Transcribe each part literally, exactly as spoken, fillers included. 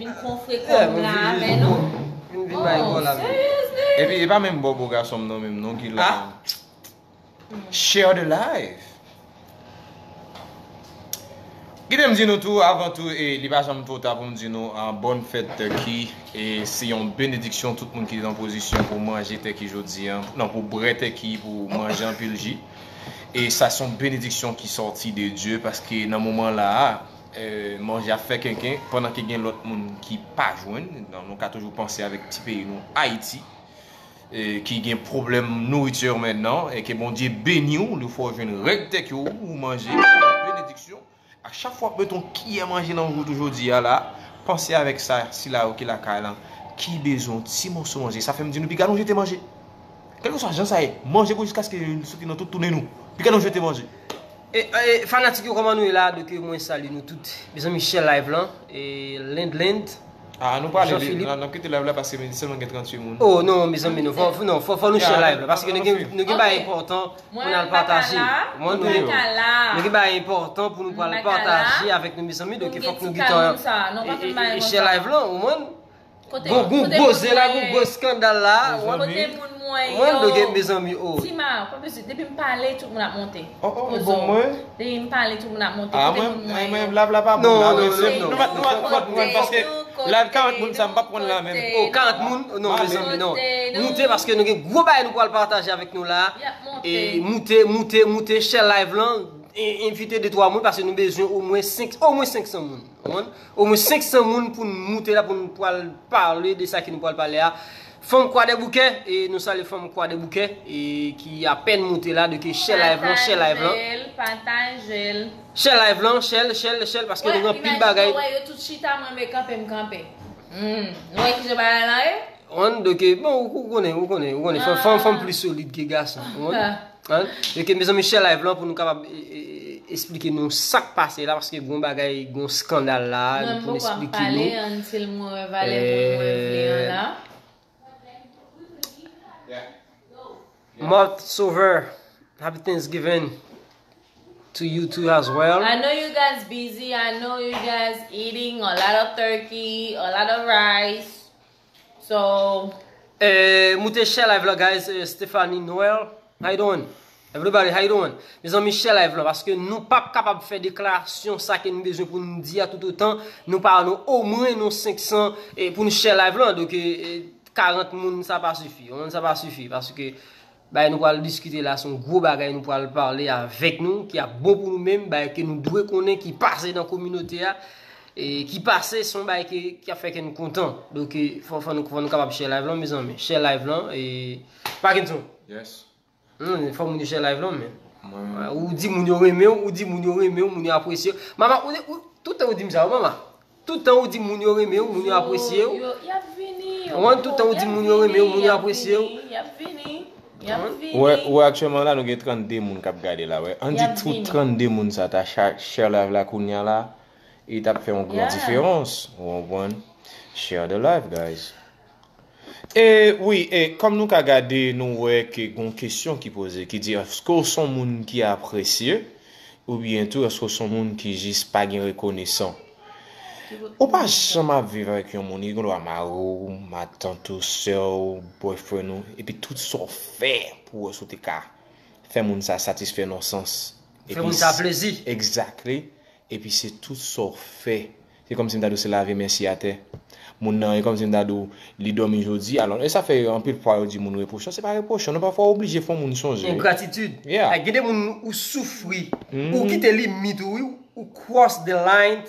vin konfre kò m la avè nou. Vin, vin bay kò la. Seriously? Epi e pa menm bòbò gason m nan menm non ki la. Share the life. Kite m di nou tou, avan tou, e li pa janm twò ta pou m di nou, ah, bòn fèt tèki, e se yon benediksyon tout moun ki nan pozisyon pou manje tèki jodi a, non, pou bwè tèki, pou manje anpil ji. E sa se yon benediksyon ki sòti de Dye, paske nan moman la a, eh, manje ap fè kenken, pandan ke gen lòt moun ki pa jwenn, non, nou ka toujou panse avèk ti peyi nou, Ayiti, eh, ki gen pwoblèm nouriti mentnan, e ke Bondye beni w, li fè w jwenn règ tèki w, ou manje, benediksyon. A chak fwa w ap mete yon kiyè manje nan bouch ou jodi a la, panse avèk sa, sila yo ki lakay lan, ki bezwen yon ti moso manje. Sa fè m di nou, piga nou jete manje. Kèlkeswa jan sa ye, manje pou jiskaske l soti nan tout tounen nou. Piga nou jete manje. E, e, fanatik yo, kòman nou ye la? Donk, mwen salye nou tout. Mezanmi, share live lan. E, Lend, Lend. Ah, nou prale vit. Jean Philippe. N ap kite live la paske sèlman gen tranntuit moun. Oh, non, mezanmi, non. Fò, fò, non, fò, fò nou share live la. Paske nou gen, nou gen bagay enpòtan pou n al pataje. Mwen, nou, nou gen bagay enpòtan pou nou pral pataje avèk nou, mezanmi. Donk, fòk nou gentan e, e, e share live lan, ou konprann? Gon, gon gwo zen la, gon gwo eskandal la. Kote moun mwen ye? Mwen, donk, mezanmi, oh. Tima, pa bezwen, depi m pale, tout moun ap monte. Oh, oh, bon, mwen. Depi m pale, tout moun ap monte. Ah, kote moun mwen ye? Mwen, live la pa bon la, mwen, se, nou pa, nou pa, nou pa konprann, paske live karant moun sa, m p ap pran la menm. Oh, karant moun? Non, mezanmi, non. Moute, paske nou gen gwo bagay nou pral pataje avèk nou la. E moute, moute, moute, share live lan. E envite de twa moun, paske nou bezwen omwen senk, omwen senk san moun. Ou konprann? Omwen senk san moun pou n moute la, pou n pral pale de sa ke nou pral pale a. Fanm Kwadèboukè, e nou salye Fanm Kwadèboukè, e ki apèn moute la, donk share live lan, share live lan. Pataje l, pataje l. Share live lan, share, share, share, paske nou gen anpil bagay. Wè, imajine w wè yo tout chita, mwen, mwen kanpe, m kanpe. Hmm, nou wè kijan bagay lan ye? Ou konprann, donk, bon, ou, ou konnen, ou konnen, ou konnen. Fanm, fanm, fanm pli solid ke gason, ou konprann? Hein? Donk, mezanmi, share live lan pou nou kapab, e, e, e, eksplike nou sa k pase la, paske gon bagay, gon eskandal la, pou nou eksplike nou. Mwen, m poko ap pale, until mwen wè valè moun mwen vle an la. Marthe Sauveur, happy Thanksgiving to you too as well. I know you guys busy. I know you guys eating a lot of turkey, a lot of rice. So, eh, moute share live la, guys. Eh, Stephanie Noël, how you doing? Everybody, how you doing? Mezanmi, share live la, paske nou p ap kapab fè deklarasyon sa ke nou bezwen pou nou di a toutotan nou pa nan omwen nou senk san, eh, pou nou share live la. Donk, eh, eh, karant moun, sa pa sifi. Yon moun, sa pa sifi, paske bagay nou pral diskite la, se yon gwo bagay nou pral pale avèk nou, ki ap bon pou nou menm, bagay ke nou dwe konnen, ki pase nan kominote a, e ki pase, se yon bagay ki, ki ap fè kè nou kontan. Donk, e, fò, fò nou, fò nou kapab share live lan, mezanmi. Share live lan, e, Parkinson. Yes. Hmm, fò moun yo share live lan, men. Ou di moun yo renmen w, ou di moun yo renmen w, moun yo apresye w. Mama, ou, ou, tout tan ou di m sa, mama. Tout tan ou di moun yo renmen w, moun yo apresye w. Yo, y ap vini. Ou konprann? Tout tan ou di moun yo renmen w, moun yo apresye w. Y ap vini. Y ap vini. Wè, wè aktyèlman la, nou gen trannde moun k ap gade la, wè. Ann di tout trannde moun sa ta share live la kounye a la, e t ap fè yon gran diferans. Ou konprann? Share the live, guys. E wi, e kòm nou ka gade, nou wè ke gon kesyon ki poze, ki di, èske w s on moun ki apresye, oubyen tou èske w s on moun ki jis pa gen rekonesan? Ou pa janm ap viv avèk yon moun, li gendwa mari w, matant ou, sè w, boyfriend ou, epi tout sa w fè pou w wè si w te ka fè moun sa satisfè nan sans. Fè moun sa plezi. Exactly. Epi se tout sa w fè. Se kòmsi m ta di w se lave men si atè. Moun nan, e kòmsi m ta di w li dòmi jodi. Alò, e sa fè anpil fwa yo di moun repwoshan. Se pa repwoshan, non, pafwa w oblije fè yon moun sonje. Engratitid. Yeah. Gen de moun ou soufri, ou kite limit ou, wi, ou cross the line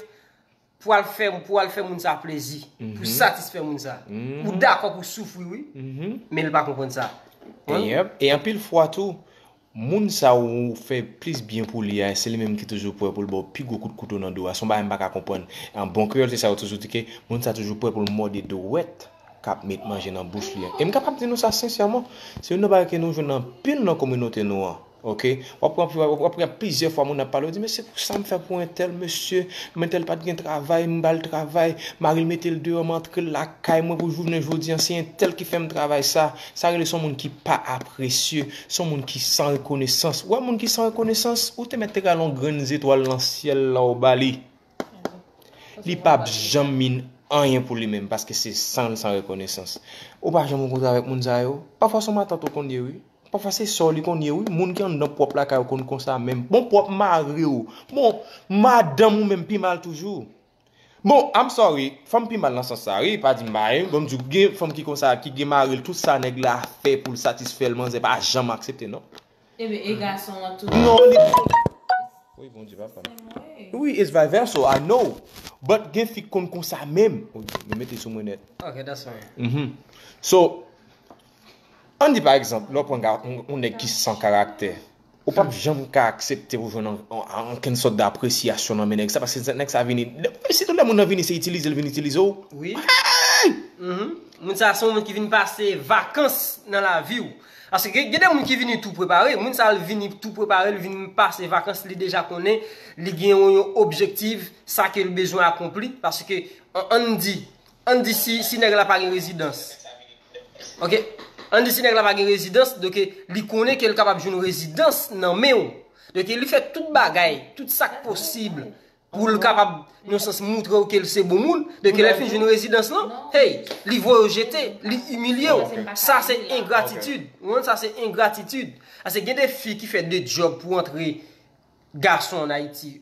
pou al fè, pou al fè moun sa plezi, pou satisfè moun sa. Ou dakò pou soufri, wi, men li pa konprann sa. Yep. E anpil fwa tou, moun sa ou fè plis byen pou li a, se li menm ki toujou prè pou l ba w pi gwo kout kouto nan do a. Se yon bagay m pa ka konprann. An bon kreyòl, se sa yo toujou di ke moun sa toujou prè pou l mòde dwèt k ap met manje nan bouch li an. E m kapab di nou sa sensèman, se youn nan bagay ke nou jwenn anpil nan kominote nou an. Ok? W ap pran, w ap pran plizyè fwa moun ap pale, w di, men se pou sa m fè pou entèl, mesye, entèl pa t gen travay, m ba l travay, mari l mete l deyò, m antre l lakay mwen pou jounen jodi an, se entèl ki fè m travay sa. Sa rele se yon moun ki pa apresye, se yon moun ki san rekonesans. Ou wè moun ki san rekonesans, ou te mèt te rale yon grenn zetwal nan syèl la, ou ba li. Li p ap janm min anyen pou li menm, paske se san l san rekonesans. Ou pa janm rankontre avèk moun sa yo. Pafwa se yon matant ou konn ye, wi. Pafwa se sè w li konn ye, wi. Moun ki anndan pwòp lakay ou konn konsa menm. Bon, pwòp mari w. Bon, madanm ou menm pi mal toujou. Bon, I'm sorry, fanm pi mal nan sans sa, wi. Pa di m pa, wi. Bon, m di w, gen fanm ki konsa, ki gen mari l, tout sa nèg la fè pou l satisfè l, manzè pa janm aksepte, non. Ebyen, e gason an tou. Non, li. Wi, Bondye, papa. Wi, it's vice versa, I know. But gen fi k konn konsa menm. Wi, men mete sou mwen nèt. Ok, that's fine. Mhm. So, ann di pa egzanp, lè w pran ga- yon, yon nèg ki san karaktè, ou p ap janm ka aksepte pou jwenn an- an- ankenn sòt de apresyasyon nan men nèg sa, paske nèg sa vini, sitou lè moun nan vini, se itilize l vin itilize w. Wi. Mhm. Moun sa se yon moun ki vin pase vakans nan lavi w. Paske gen, gen de moun ki vini tou prepare, moun sa l vini tou prepare, l vin pase vakans, li deja konnen, li gen yon, yon objektif, sa ke l bezwen akonpli, paske an- ann di, ann di si, si nèg la pa gen rezidans. Ok? Ann di si nèg la pa gen rezidans, donk li konnen ke l kapab jwenn rezidans nan men w. Donk li fè tout bagay, tout sa k posib pou l kapab, nan sans, moutre w ke l se bon moun. Donk lè l fin jwenn rezidans lan, hey, li voye w jete, li imilye w. Sa se engratitid. Ou konprann? Sa se engratitid. Paske gen de fi ki fè de djòb pou antre gason an Ayiti.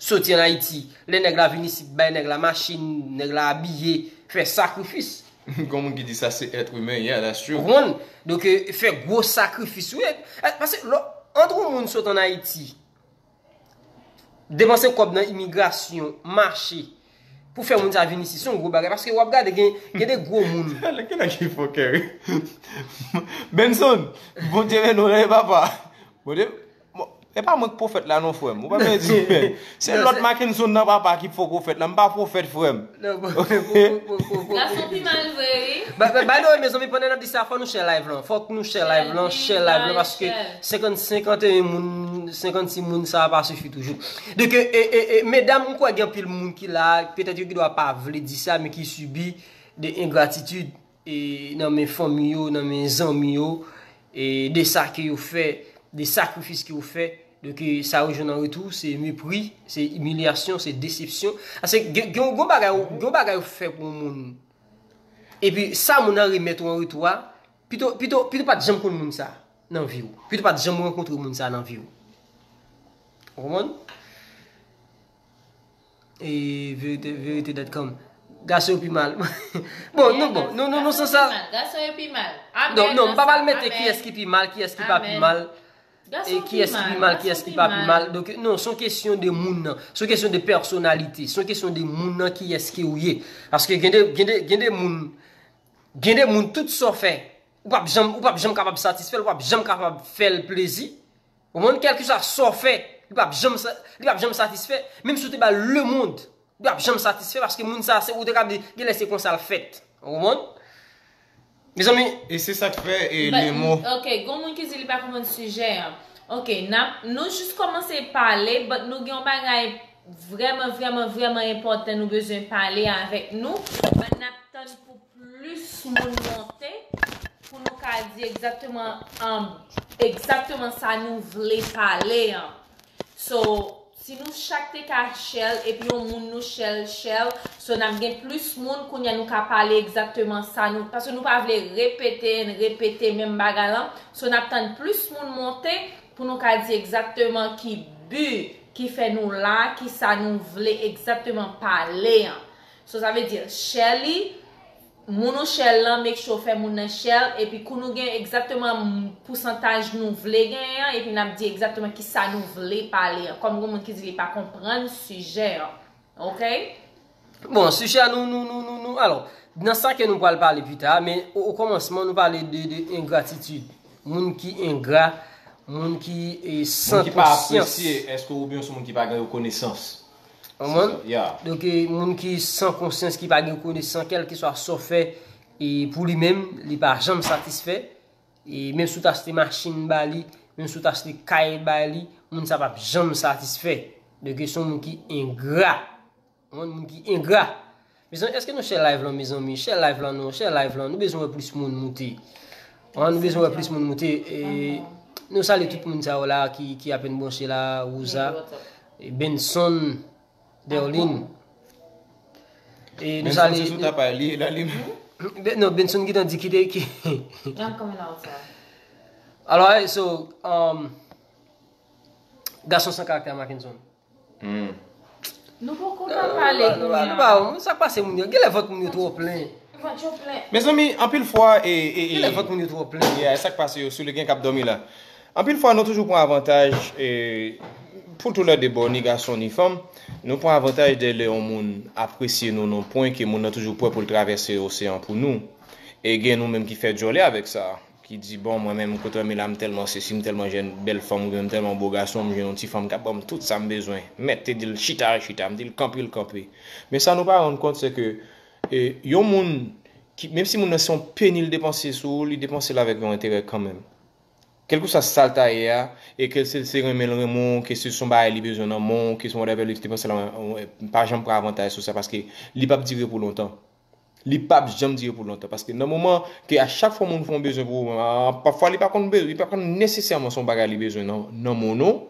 Soti an Ayiti, lè nèg la vin isit, bay nèg la machin, nèg la abiye, fè sakrifis. Gon moun ki di sa se être humain, yeah, that's true. Ou konprann? Donk, eh, fè gwo sakrifis, wi. Eh, paske lò, antre yon moun sot an Ayiti, depanse kòb nan imigrasyon, mache, pou fè moun sa vin isit, se yon gwo bagay. Paske w ap gade, gen, gen de gwo moun. Lè gen nèg ki fokè, wi. Benson, Bondye beni w, papa. Bondye, bon, e pa mwen k pwofèt la non, frè m. Ou pa bezwen di. Se lòt Mackenson nan, papa, ki fo pwofèt la. M pa pwofèt, frè m. Non, bon, bon, bon, bon, bon, bon. Gason pi mal vre, wi. By, by, by the way, mezanmi, pandan n ap di sa, fò nou share live lan. Fòk nou share live lan, share live lan, paske senkant, senkant et un moun, senkant sis moun, sa pa sifi toujou. Donk, e, e, e, medam, m kwè gen anpil moun ki la, petèt yo gendwa pa vle di sa, men ki sibi de engratitid, e, nan men fanmi yo, nan men zanmi yo, e, de sa ke yo fè, de sakrifis ke yo fè. Donk, e, sa yo jwenn an retou, se mepri, se imilyasyon, se desepsyon. Paske gen, gen, gen yon bagay, gen yon bagay ou fè pou yon moun, epi sa moun nan remèt ou an retou a, pito, pito, pito pa t janm konn moun sa nan vi w. Pito pa t janm rankontre moun sa nan vi w. Ou konprann? E verite, verite dot com. Gason yo pi mal. Bon, non, bon, non, non, non, san sa. Gason yo pi mal. Non, non, m pa pral mete kiyès ki pi mal, kiyès ki pa pi mal. E kiyès ki pi mal, kiyès ki pa pi mal. Donk, non, se yon kesyon de moun nan. Se yon kesyon de pèsonalite. Se yon kesyon de moun nan, kiyès ke ou ye. Paske gen de, gen de, gen de moun, gen de moun, tout sa w fè, ou p ap janm, ou p ap janm kapab satisfè l, ou p ap janm kapab fè l plezi. Ou konprann? Kèlkeswa sa w fè, li p ap janm sa- li p ap janm satisfè. Menm si w te ba l lemonn, li p ap janm satisfè paske moun sa se ou te ka di genlè se konsa l fèt. Ou konprann? Mezanmi, e se sa k fè e But, Lemo. Ok, gon moun ki di li pa konprann sijè an. Ok, n ap, nou jis kòmanse pale, but nou gen yon bagay vrèman, vrèman, vrèman enpòtan nou bezwen pale avèk nou. But n ap tann pou plis moun monte pou nou ka di egzakteman, um, egzakteman sa nou vle pale an. So, si nou chak te ka share, epi yon moun nou share, share, so n ap gen plis moun, kounye a nou ka pale egzakteman sa nou, paske nou pa vle repete and repete menm bagay lan. So, n ap tann plis moun monte pou nou ka di egzakteman ki bi ki fè nou la, ki sa nou vle egzakteman pale an. So, sa vle di, share li, moun ou share lan, make sure fè moun nan share, epi kou nou gen egzakteman pousantaj nou vle genyen an, epi n ap di egzakteman ki sa nou vle pale an. Kòm gon moun ki di li pa konprann sijè an. Ok? Bon, sijè a nou, nou, nou, nou, nou, alò, nan sa ke nou pral pale pita, men o, o kòmansman nou pale de, de engratitid. Moun ki engra, moun ki e, san konsyans. Moun ki pa apresye, èske oubyen se moun ki pa gen rekonesans? Ou konprann? Yeah. Donk, e, moun ki san konsyans, ki pa gen rekonesans, kèlkeswa sa w fè e, pou li menm, li pa janm satisfè. E, menm si w ta achte machin ba li, menm si w ta achte kay ba li, moun sa p ap janm satisfè. Donk, se yon moun ki engra. Ou konprann? Moun ki engra. Mezanmi, èske nou share live lan, mezanmi? Share live lan non, share live lan. Nou bezwen wè plis moun moute. An, nou bezwen wè plis moun moute. E, nou salye tout moun sa yo la ki, ki apenn branche la, Wouza, e Benson, Derlin. E nou salye. Benson se sou tapay li la li menm. Ben, non, Benson ki tan di kite ki. I'm coming outside. Alright, so, um, gason san karaktè Mackenson. Nou poko ka pale kounye a. Nou pa, sa k pase moun yo? Genlè vant moun yo twò plen. Vant yo plen. Mezanmi, anpil fwa e, e, e, Genlè vant moun yo twò plen. Yeah, e sa k pase yo sou le gen k ap dòmi la. Anpil fwa nou toujou pran avantaj e, pou tou lè de bò, ni gason ni fanm, nou pran avantaj de lè yon moun apresye nou nan pwen ke moun nan toujou prè pou l travèse oseyan pou nou. E gen nou menm ki fè djòlè avèk sa. Ki di, bon, mwen menm, kote m ye la, m tèlman sesi, m tèlman jèn, bèl fanm, oubyen m tèlman bo gason, m jwenn yon ti fanm k ap ban m tout sa m bezwen. M mèt te di l chita, l chita, m di l kanpe, l kanpe. Men sa nou pa rann kont, se ke e, yon moun, ki, menm si moun nan se yon peni l depanse sou ou, li depanse l avèk yon enterè kanmenm. Kèlkeswa sa l ta ye a, e ke se, se renmen l renmen w, ke se son bagay li bezwen nan men w, ke se whatever li depanse l, pa janm pran avantaj sou sa, paske li p ap dire pou lontan. Li p ap janm dire pou lontan. Paske nan moman ke a chak fwa moun fè yon bezwen pou ou, a, pafwa li pa konn bezwen, li pa konn nesesèman se yon bagay li bezwen nan, nan men w non.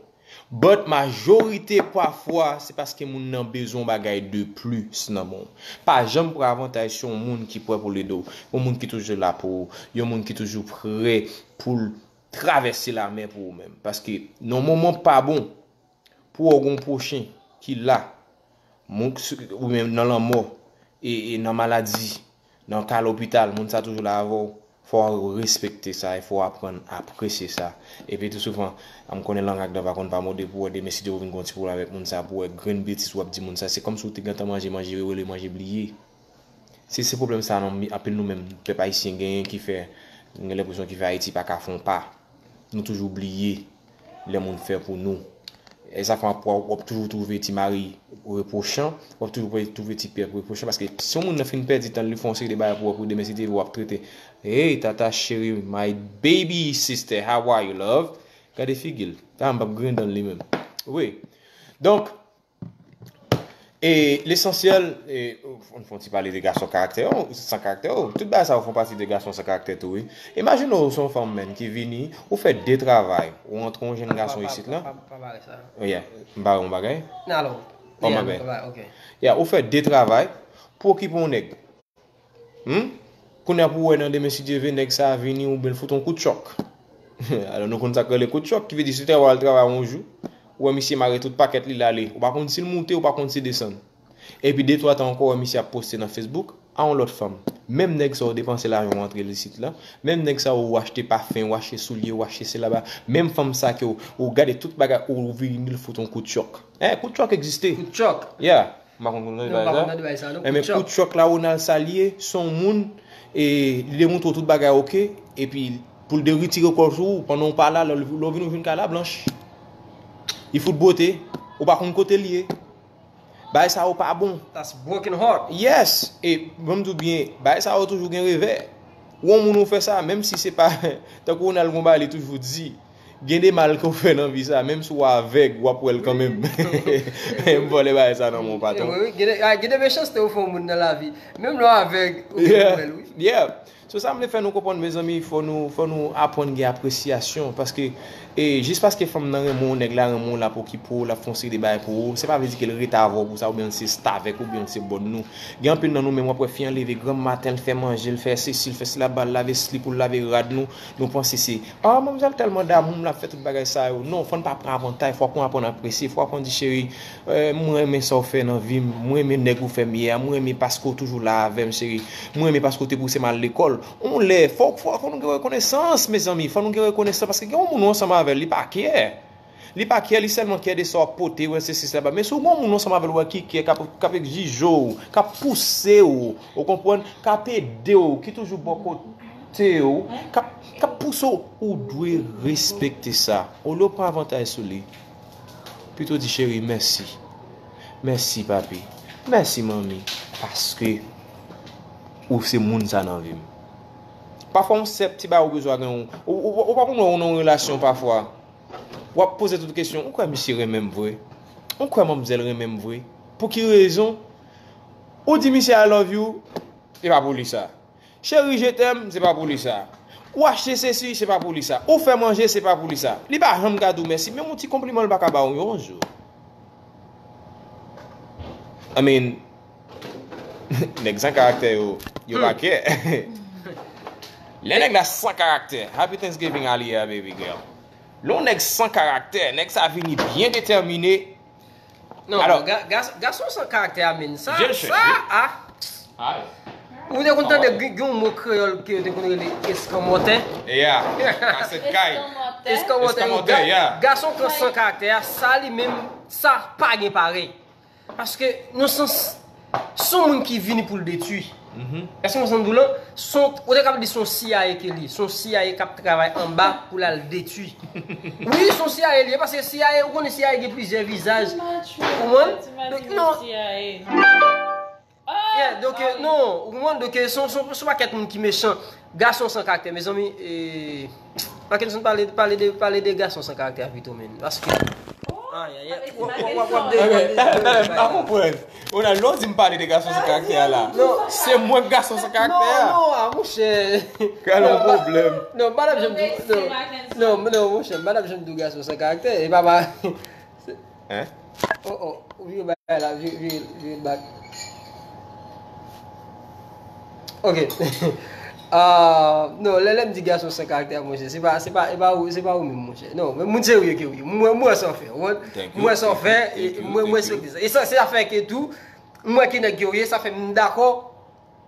But majorite pafwa, se paske moun nan bezwen yon bagay de plis nan men w. Pa janm pran avantaj sou yon moun ki prè pou l ede w. Yon moun ki toujou la pou ou. Yon moun ki toujou prè pou l travèse lamè pou ou menm. Paske nan yon moman pa bon, pou w gen yon pwochen ki la, moun k- oubyen nan lanmò, e, e nan maladi, nan ka lopital, moun sa toujou la avè w, fò w respekte sa e fò w aprann apresye sa. Epi tou souvan, m konnen lang ak dan pa konn pa mòde pou w wè demen si Dye vin gen yon ti pwoblèm avèk moun sa, pou w wè grenn betiz w ap di moun sa, se kòmsi w te gentan manje, manje rele, manje bliye. Se, se pwoblèm sa non, anpil nou menm, pèp ayisyen genyen ki fè, nou gen lenpresyon ki fè Ayiti pa ka fè yon pa. Nou toujou bliye lè moun fè pou nou. E sa fè w ap, w ap toujou twouve ti mari repwochan, w ap toujou twouve ti pè repwochan, paske si yon moun nan fin pèdi tan l, li fè yon seri de bagay pou w, pou demen si te w ap trete, hey, tata cheri, my baby sister, how are you, love? Gade figi l. Sa m p ap griyen dan l li menm. Wi. Donk, e lesansyèl, e, nou fè yon ti pale de gason karaktè, oh, san karaktè, oh, tout bagay sa yo fè pati de gason san karaktè tou, wi. Imajine w se yon fanm, menn, ki vini, ou fè de travay, ou antre yon jèn gason isit la. Pa, pa, pa, pa, pa, sa. Oh, yeah. M bare yon bagay? Nan alò. Oh, my Yeah, bad. nou pa, ok. Yeah, ou fè de travay pou okipe yon nèg. Hmm? Kounye a pou w wè nan demen si Dye vle, nèg sa a vini, oubyen l fout yon kout chòk. Alò, nou konn sa k rele kout chòk, ki vle di si te w al travay yon jou, ou wè misye mare tout pakèt li, l ale. Ou pa konn si l moute, ou pa konn si l desann. Epi de twa tan ankò, ou wè misye ap poste nan Facebook a yon lòt fanm. Menm nèg sa w depanse lajan w antre isit la, menm nèg sa w achte pafen, w achte soulye, w achte sila ba, menm fanm sa ke w, ou gade tout bagay, ou vini l fout yon kout chòk. Eh, kout chòk egziste. Kout chòk. Yeah. M pa konn konnen Non, m pa bagay konn tande bagay sa, non. Eh, men Kout chòk. Kout chòk la, Ronald Salier, se yon moun, e, li demontre w tout bagay oke, epi Pou l deritire kò l sou ou, pandan w pa la, lè w vin ou jwenn kay la blanch. Li fout bwote, ou pa konn kote l ye. Bagay sa yo pa bon. That's broken heart. Yes, e ban m di w byen, bagay sa yo toujou gen revè. Ou yon moun ou fè sa, menm si se pa, tankou Ronald gon bagay li toujou di, gen de mal ke w fè nan vi sa, menm si w avèg, w ap wè l kanmenm. M vòlè bagay sa nan men w, patwon. Gen de mechanste ou fè yon moun nan lavi, menm lè w avèg, ou gen pou wè l, wi. Yeah. So sa m vle fè nou konprann, mezanmi, fò nou fò nou aprann gen apresyasyon, paske e jis paske fanm nan renmen w, nèg la renmen w, l ap okipe w, l ap fè yon seri de bagay pou ou, se pa vle di ke l rete avè w pou sa, oubyen l se stavèk ou, oubyen l se bòn nou. Gen anpil nan nou menm, w ap wè fi an leve granm maten, l fè manje, l fè sesi, l fè sela, ba l lave slip ou, l lave rad nou, nou panse se, ah, manmzèl tèlman damou m, l ap fè tout bagay sa yo. Non, fò n pa pran avantaj, fòk nou aprann apresye, fòk aprann di cheri, Eh, mwen renmen sa w fè nan vi m, mwen renmen nèg ou fè m ye a, mwen renmen paske w toujou la avè m, cheri, mwen renmen paske w te pouse m al lekòl. On lè, fòk fòk nou gen rekonesans, mezanmi, fòk nou gen rekonesans, paske gen yon moun ou ansanm avè l, li pa kè. Li pa kè, li sèlman kè de sa w ap pote, wè se sis la ba. Men si w gen yon moun ou ansanm avè l, wè ki kè, k ap k ap egzije w, k ap pouse w, ou konprann, k ap ede w, ki toujou bò kote w, k ap k ap pouse w, ou dwe respekte sa. Olye w pran avantaj sou li. Pito di cheri, mèsi. Mèsi, papi. Mèsi, manmi. Paske ou se moun sa nan vi m. Pafwa, yon senp ti bagay ou bezwen gen yon. Ou, ou, ou pa konn wè ou nan yon relasyon pafwa. W ap poze tout kesyon. Ou kwè misye renmen m vre? Ou kwè manmzèl renmen m vre? Pou ki rezon? Ou di misye I love you, e pa pou li sa. Cheri, je t'aime, se pa pou li sa. Ou achte sesi, se pa pou li sa. Ou fè manje, se pa pou li sa. Li pa janm ka di w mèsi, menm yon ti konpliman li pa ka ba w yon jou. I mean, nèg san karaktè yo, yo pa kè. Lè nèg la san karaktè, Happy Thanksgiving, Aliyah, baby girl. Lè yon nèg san karaktè, nèg sa vini byen detèmine, Non, Alò, ga, ga, gason san karaktè a, men sa, je l chèche, sa, wi. Ah. Ou te konn tande gen yon mo kreyòl ke yo te konn rele eskanmòtè? Yeah, kasèt kay. Eskanmòtè, eskanmòtè, yeah. Gason san karaktè a, sa li menm, sa pa gen parèy. Paske, nan sans, se yon moun ki vini pou l detwi. Èske w konprann sa m di w lan? Se yon, ou te kapab di se yon C I A ke li. Se yon C I A k ap travay anba pou l al detwi. Wi, se yon C I A li ye, paske C I A, ou konnen C I A gen plizyè vizaj. Ou konprann? Donk, non. Yeah, donk, non, ou konprann? Donk, se yon, se yon, se yon pakèt moun ki mechan. Gason san karaktè, mezanmi, e, Mackenson pale, pale de, pale de gason san karaktè a pito, men. Paske, ay, ay, ay, w ap, w ap, w ap, w ap, w ap, m pa konprann. Ronald, lè w di m pale de gason san karaktè a la, se mwen k gason san karaktè a. Non, non, ah, monchè. Kal yon pwoblèm. Non, m pa t ap janm di, non, non, non, monchè, m pa t ap janm di w gason san karaktè. E pa, pa, Hein? Oh, oh, vire bagay la, vire, vire, vire back. Ok. Ah, non, lè, lè m di gason san karaktè, monchè, se pa, se pa, se pa ou, se pa ou menm, monchè. Non, men moun serye ke w ye. Mwen, mwen sa w fè. Mwen, mwen sa w fè, e mwen, mwen respekte sa. E sa, se sa fè ke tou, mwen ki nèg ke w ye, sa fè m dakò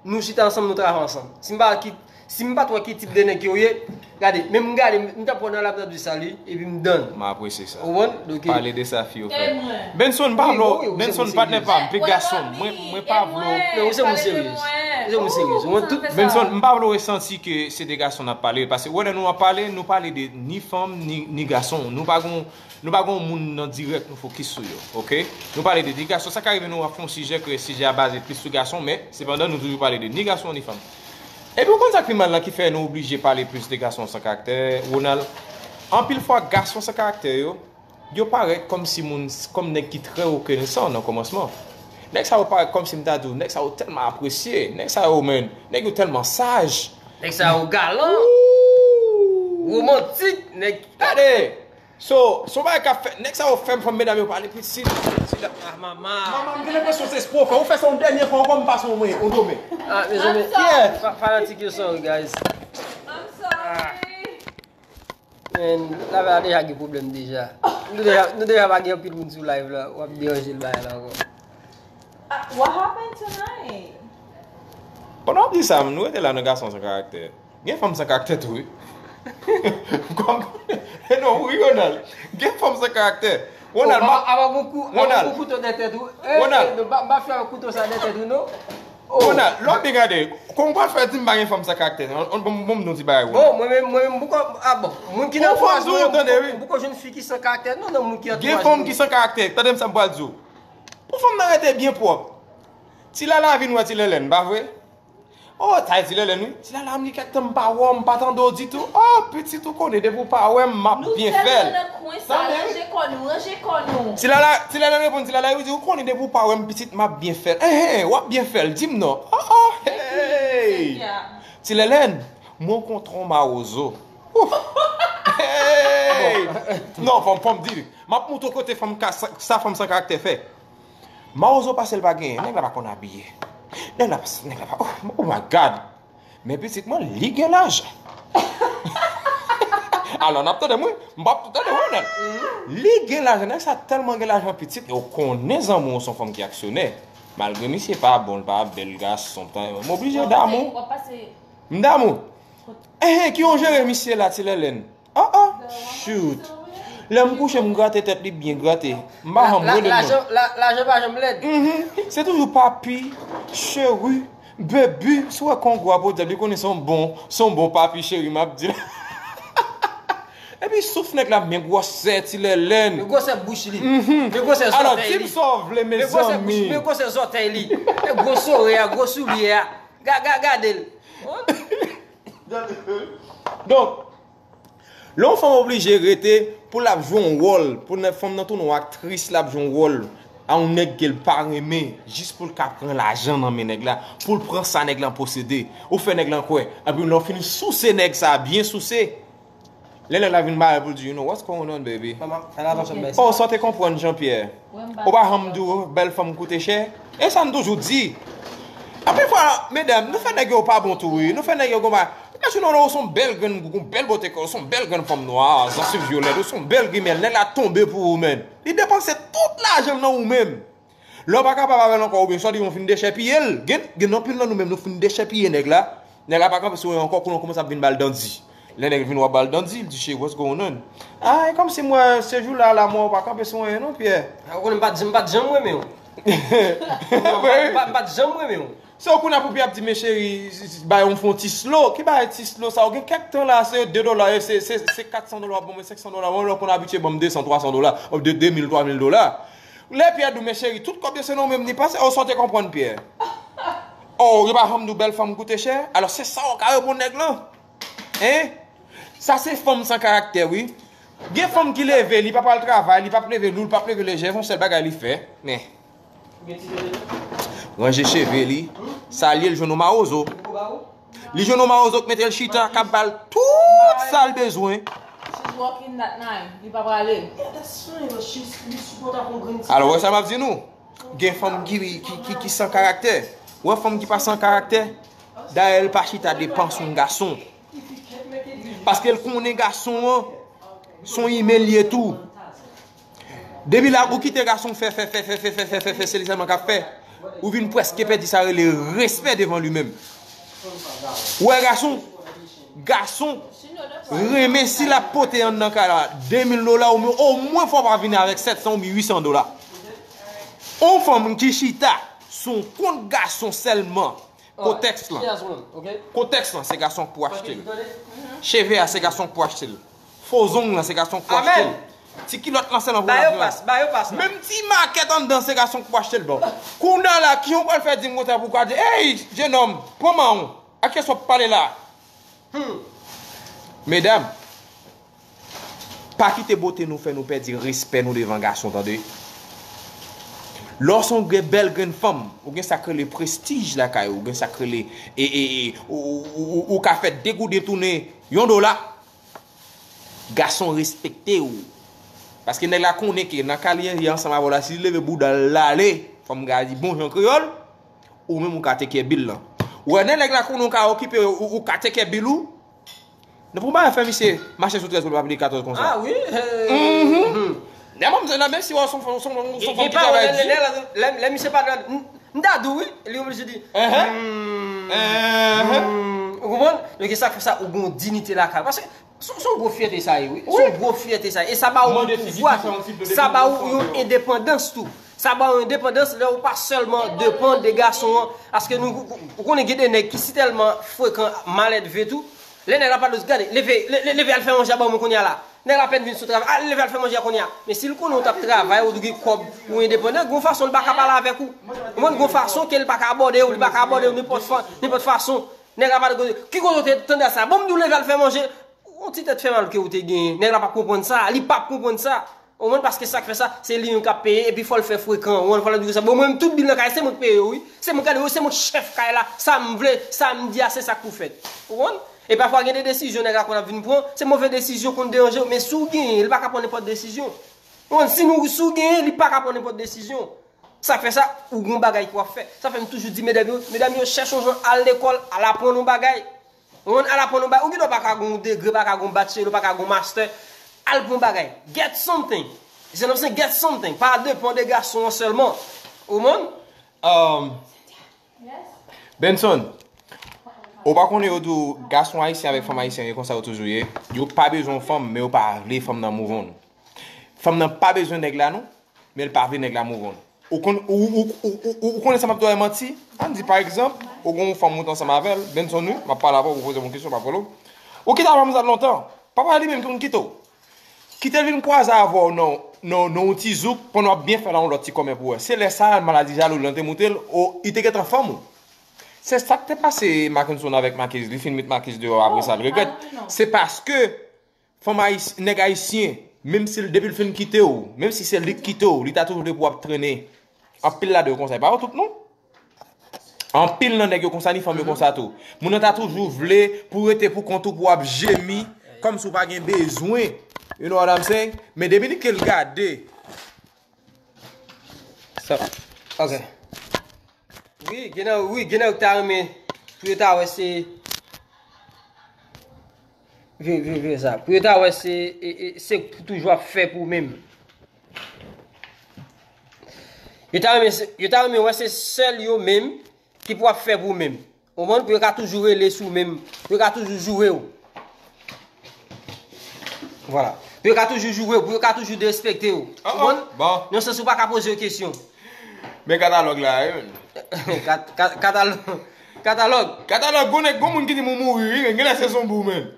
nou chita ansanm, nou travay ansanm. Si m pa ki, si m pa t wè ki tip de nèg ke w ye, gade, menm m gade, m t ap pran nan laptòp di sali, epi m done. M apresye sa. Ou konprann? Donk, pale de sa fi yo fè. Benson, m pa vle w, Benson, patnè pa m, pigason, mwen, mwen pa vle w. Men ou se moun serye. Ou se moun serye. Ou konprann tout. Benson, m pa vle w santi ke se de gason n ap pale, paske wè lè nou ap pale, nou pale de ni fanm, ni, ni gason. Nou pa gon Nou pa gen yon moun nan dirèk nou fokis sou yo, oke? Nou pale de ni gason, sa ka rive nou ap fè yon sijè ke sijè a baze plis sou gason, men sepandan nou toujou pale de ni gason ni fanm. Epi ou konn sa k pi mal la ki fè nou oblije pale plis de gason san karaktè, Ronald? Anpil fwa gason san karaktè yo, yo parèt kòmsi moun, kòm nèg ki trè rekonesan nan kòmansman. Nèg sa yo parèt kòmsi m ta di w, nèg sa yo tèlman apresye, nèg sa yo, men, nèg yo tèlman saj. Nèg sa yo galan, womantik, nèg. Gade! So, se yon bagay k ap fèt. Nèg sa yo fè m fanm medam yo pale pitit. Pitit la. Ah, mama. Mama, m gen lenpresyon se spò fè. Ou fè sa yon dènye fwa ankò, m pase yon mwen, yon domen. Ah, mezanmi. Yeah. Fa-, fanatik yo sorry, guys. I'm sorry. Men, la la deja gen pwoblèm deja. Nou deja, nou deja pa gen anpil moun sou live la. W ap deranje l bagay la ankò. Ah, what happened tonight? Pandan w ap di sa, nou rete la nan gason san karaktè. Gen fanm san karaktè tou, wi. Kòm, non, wi, Ronald. Gen fanm san karaktè. Ronald, oh, ma, ap gon kou, ap gon kouto dèyè tèt ou. Eh, Ronald. Eh, non, pa, pa fè kouto sa dèyè tèt ou, non. Ronald, lè w ap byen gade, kòman w pral fè di m pa gen fanm san karaktè? Bon, bon, bon, m di yon ti bagay, Ronald. Bon, mwen menm, mwen menm, m poko, ah bon, moun ki nan antouraz mwen, m poko jwenn fi ki san karaktè, non, nan moun ki antouraz mwen. Gen fanm ki san karaktè, tande m sa m pral di w. Pou fanm nan rete byen pwòp. Ti Lala vin wè Ti Lèlèn, pa vre? Oh, sa e Ti Lèlèn, wi. Ti Lala, m gen kèk tan m pa wè w, m pa tande w ditou. Oh, pitit, ou konnen, depi w pa wè m, m ap byen fè l. Nou tèlman nan kwen sa, ranje kò nou, ranje kò nou. Ti Lala, Ti Lèlèn reponn Ti Lala, li di, ou konnen, depi w pa wè m, pitit, m ap byen fè l. Enhen, w ap byen fè l, di m non. Oh, oh, hey! Ti Lèlèn, mwen kontre yon mawozo. Ouf! Hey! Non, fò m, fò m di, m ap montre w kote fanm ka, sa, sa fanm san karaktè fè. Mawozo pase l pa genyen. Nèg la pa konn abiye. Nèg la pa, nèg la pa, oh, oh my God. Men pitit mwen, li gen lajan. Alò, n ap tande m wi. M p ap tande w, Ronald. Li gen lajan. Nèg sa tèlman gen lajan, pitit. Yo konnen zanmi w se yon fanm ki aksyonè. Malgre misye pa bon, l pa bèl gason, m oblije damou. M damou. Enhen, ki yon jere misye la, Ti Lèlèn. Oh, oh, shoot. Lè m kouche, m grate tèt li byen grate. M pa janm rele l non. Lajan, la, lajan pa janm lèd. Mhm. Se toujou papi, cheri, baby. Si w wè kongwa podyab, li konnen se yon bon, se yon bon papi cheri m ap di l. Epi souf nèg la, men gwosè Ti Lèlèn. Men gwosè bouch li. Mhm. Men gwosè zòtèy li. Alò, di m sa w vle, mezanmi. Men gwosè bouch, men gwosè zòtèy li. E gwo sore a, gwo soulye a. Ga-, ga-, gade l. Donk, lè yon fanm oblije rete pou l ap jwe yon wòl, pou nèg fanm nan tounen yon aktris, l ap jwe yon wòl a yon nèg ke l pa renmen, jis pou l ka pran lajan nan men nèg la, pou l pran sa nèg lan posede. Ou fè nèg lan kwè. Epi lè w fin souse nèg sa, byen souse, lè nèg la vin bare pou l di, you know what's going on, baby? Mama, fè atansyon, bèl. Oh, sa w te konprann, Jean Pierre. Ou pa janm di w bèl fanm koute chè? E sa n toujou di. Anpil fwa, medam, nou fè nèg yo pa bon tou, wi. Nou fè nèg yo gon bagay. Imajine w, ou se yon bèl grenn, ou gon bèl bote kò, ou se yon bèl grenn fanm nwa, zansi vyolèt, ou se yon bèl grimèl, nèg la tonbe pou ou, menn. Li depanse tout lajan l nan ou menm. Lè w pa kapab avè l ankò, oubyen swa di w fin dechèpiye l. Gen, gen anpil nan nou menm, nou fin dechèpiye nèg la. Nèg la pa kanpe sou anyen ankò, kounye a w kòmanse ap vin ba l dandi. Lè nèg vin w ap ba l dandi, l di, "Shit, what's going on?" Ah, e kòmsi m wè se jou la, la, mwen, w pa kanpe sou anyen non, Pierre. Ah, ou konnen m pa t, m pa t janm renmen w. M pa, m pa, m pa t janm renmen w. Se ou kounye a pou Pierre ap di, "Men cheri, bay yon fon ti slow." Ki bagay ti slow sa? Ou gen kèk tan la, se de dola, e se, se, se kat san dola w ap ban mwen, senk san dola, mwen, lè w konn abitye ban m de san, twa san dola, de, de mil, twa mil dola. Lè Pierre di w, "Men cheri, tout kòb yo se nan ou menm li pase." Oh, sa w te konprann, Pierre? Oh, yo pa janm di w bèl fanm koute chè? Alò, se sa w ka reponn nèg lan? Hein? Sa se fanm san karaktè, wi. Gen fanm ki leve, li pa pral travay, li p ap leve lou, li p ap leve lejè, se yon sèl bagay li fè. Men. Ranje cheve li, salye l, jwenn yon mawozo. Li jwenn yon mawozo k mete l chita, k ap ba l tout sa l bezwen. She's working that night. Li pa prale. Alò, wè sa m ap di nou? Gen fanm ki, ki, ki, ki san karaktè. Wè fanm ki pa san karaktè, dayè l pa chita depanse yon gason. Paske l konnen gason an, se yon imen l ye tou. Depi la, ou kite gason fè, fè, fè, se li sèlman k ap fè. Ou vin prèske pèdi sa rele respè devan li menm. Ou wè gason, gason renmen si l ap pote anndan kay la de mil dola, omwen, omwen fò w pa vini avèk sèt san oubyen uit san dola. On fanm ki chita sou kont gason sèlman. Kontèks lan. Kontèks lan, se gason k pou achte l. Cheve a, se gason k pou achte l. Fo zong lan, se gason k pou achte l. Ti kilòt lan, se lan pou lavi an. Menm ti makèt anndan, se gason k pou achte l ba w. Kounye a la, kijan w pral fè di m konsa pou w ka di, "Ey, jenòm, pran mawon, ak kiyès w ap pale la?" Hmm. Medam, pa kite bote nou fè nou pèdi respè nou devan gason, tande. Lè w se yon gre-, bèl grenn fanm, ou gen sa k rele prestij lakay ou, ou gen sa k rele, e, e, e, ou, ou, ou, ou ka fè de gouden tounen yon dola. Gason respekte w. Paske nèg la konnen ke nan ka li ye ansanm avè w la, si li leve bouda l, l ale, fò m ka di bon jan kreyòl, ou menm ou ka teke bil lan. Ou wè, lè nèg la konnen w ka okipe, ou, ou ka teke bil ou. Nan pou bagay fè misye mache sou trèz pou l pa pile katòz konsa. Ah wi. Nan menm, nan menm si w son, son, son, son fanm ki travay di. Lè, lè, lè misye pa nan, m, m ta di w wi, li oblije di. Ou konprann? Donk, e sa k fè sa, ou gen yon diyite lakay. Paske Se, se yon gwo fyète sa ye, wi. Se yon gwo fyète sa ye. E sa ba ou yon pouvwa tou. Sa ba ou yon endepandans tou. Sa ba w endepandans lè ou pa sèlman depann de gason an. Paske nou, ou konnen gen de nèg ki si tèlman frekan, malèdve tou. Lè nèg la pa dous, gade, leve, le- le- leve al fè manje a ban mwen kounye a la. Nèg la apèn vin sou travay, al leve al fè manje a kounye a. Men si l konnen ou t ap travay, ou gen kòb, ou endepandan, gon fason li pa ka pale avèk ou. Ou konprann, gon fason ke li pa ka abòde w, li pa ka abòde w nenpòt fa- nenpòt fason. Nèg la pa dous, ki kote ou te tande sa? Bon, m di w leve al fè manje. Yon ti tèt fè mal ke ou te genyen. Nèg la p ap konprann sa, li p ap konprann sa. Ou konprann, paske sa k fè sa, se li menm k ap peye, epi fò l fè frekan. Ou konprann, fò l ap di konsa, bon, mwen menm tout bil nan kay, se mwen k peye yo, wi. Se mwen k gade yo, se mwen k chèf kay la. Sa m vle, sa m di a, se sa k pou fèt. Ou konprann? E pafwa gen de desizyon nèg la konn ap vin pran, se move desizyon konn deranje w, men si w genyen, li pa ka pran nenpòt desizyon. Ou konprann? Si nou, si w genyen, li pa ka pran nenpòt desizyon. Sa k fè sa, ou gon bagay pou w ap fè. Sa fè m toujou di medam yo, medam yo, chèche yon jan al lekòl, al aprann yon bagay. Ou konprann, al aprann yon bagay. Ou gendwa pa ka gon degre, pa ka gon bachelor, pa ka gon master. Al pran yon bagay. Get something. You see what I'm saying? Get something. Pa depann de gason an sèlman. Ou konprann? Um, Benson, ou pa konnen yo di w gason ayisyen avèk fanm ayisyen e konsa yo toujou ye. Yo pa bezwen yon fanm, men yo pa vle fanm nan move on. Fanm nan pa bezwen nèg la non, men l pa vle nèg la move on. Ou konn ou ou ou ou ou konnen sa m ap di w a manti? Ann di pa egzanp, ou gen yon fanm ou t ansanm avè l, Benson wi, m ap pale avè w, ou poze m yon kesyon, m ap rele w. Ou kite avè manzè lontan. Papa li menm ki konn kite w. Kite l vin kwaze avè w nan nan nan yon ti zouk pandan w ap byen fè l a yon lòt ti kòmè pou wè. Se lè sa a maladi jalou li lan te moute l, o, li te gentan fanm ou. Se sa k te pase Mackenson avèk Marquise, li fin met Marquise deyò apre sa l regrèt. Se paske fanm ayis, nèg ayisyen, menm si l depi l fin kite w, menm si se li k kite w, li ta toujou vle pou w ap trennen. Anpil ladan yo konsa, e pa yo tout non. Anpil nan nèg yo konsa, ni fanm yo konsa tou. Moun nan ta toujou vle pou rete pou kont ou, pou w ap jemi, kòmsi w pa gen bezwen. You know what I'm saying? Men depi ke l gade. Sa, ok. Wi, gen nan, wi, gen nan yo ta renmen pou yo ta wè se. Vire, vire, vire sa. Pou yo ta wè se, e, e, se pou toujou ap fè pou menm. Yo ta renmen, yo ta renmen wè se sèl yo menm ki pou ap fè pou menm. Ou konprann? Pou yo ka toujou rele sou menm. Pou yo ka toujou joure w. Vwala. Pou yo ka toujou joure w, pou yo ka toujou derespekte w. Ou konprann? Nan sans ou pa ka poze yo kesyon. Men katalòg la, wi menn. Kat- kat- Katalòg. Katalòg. Katalòg, gon nèg, gon moun ki di m ou mouri, wi, men genlè se zonbi w menm.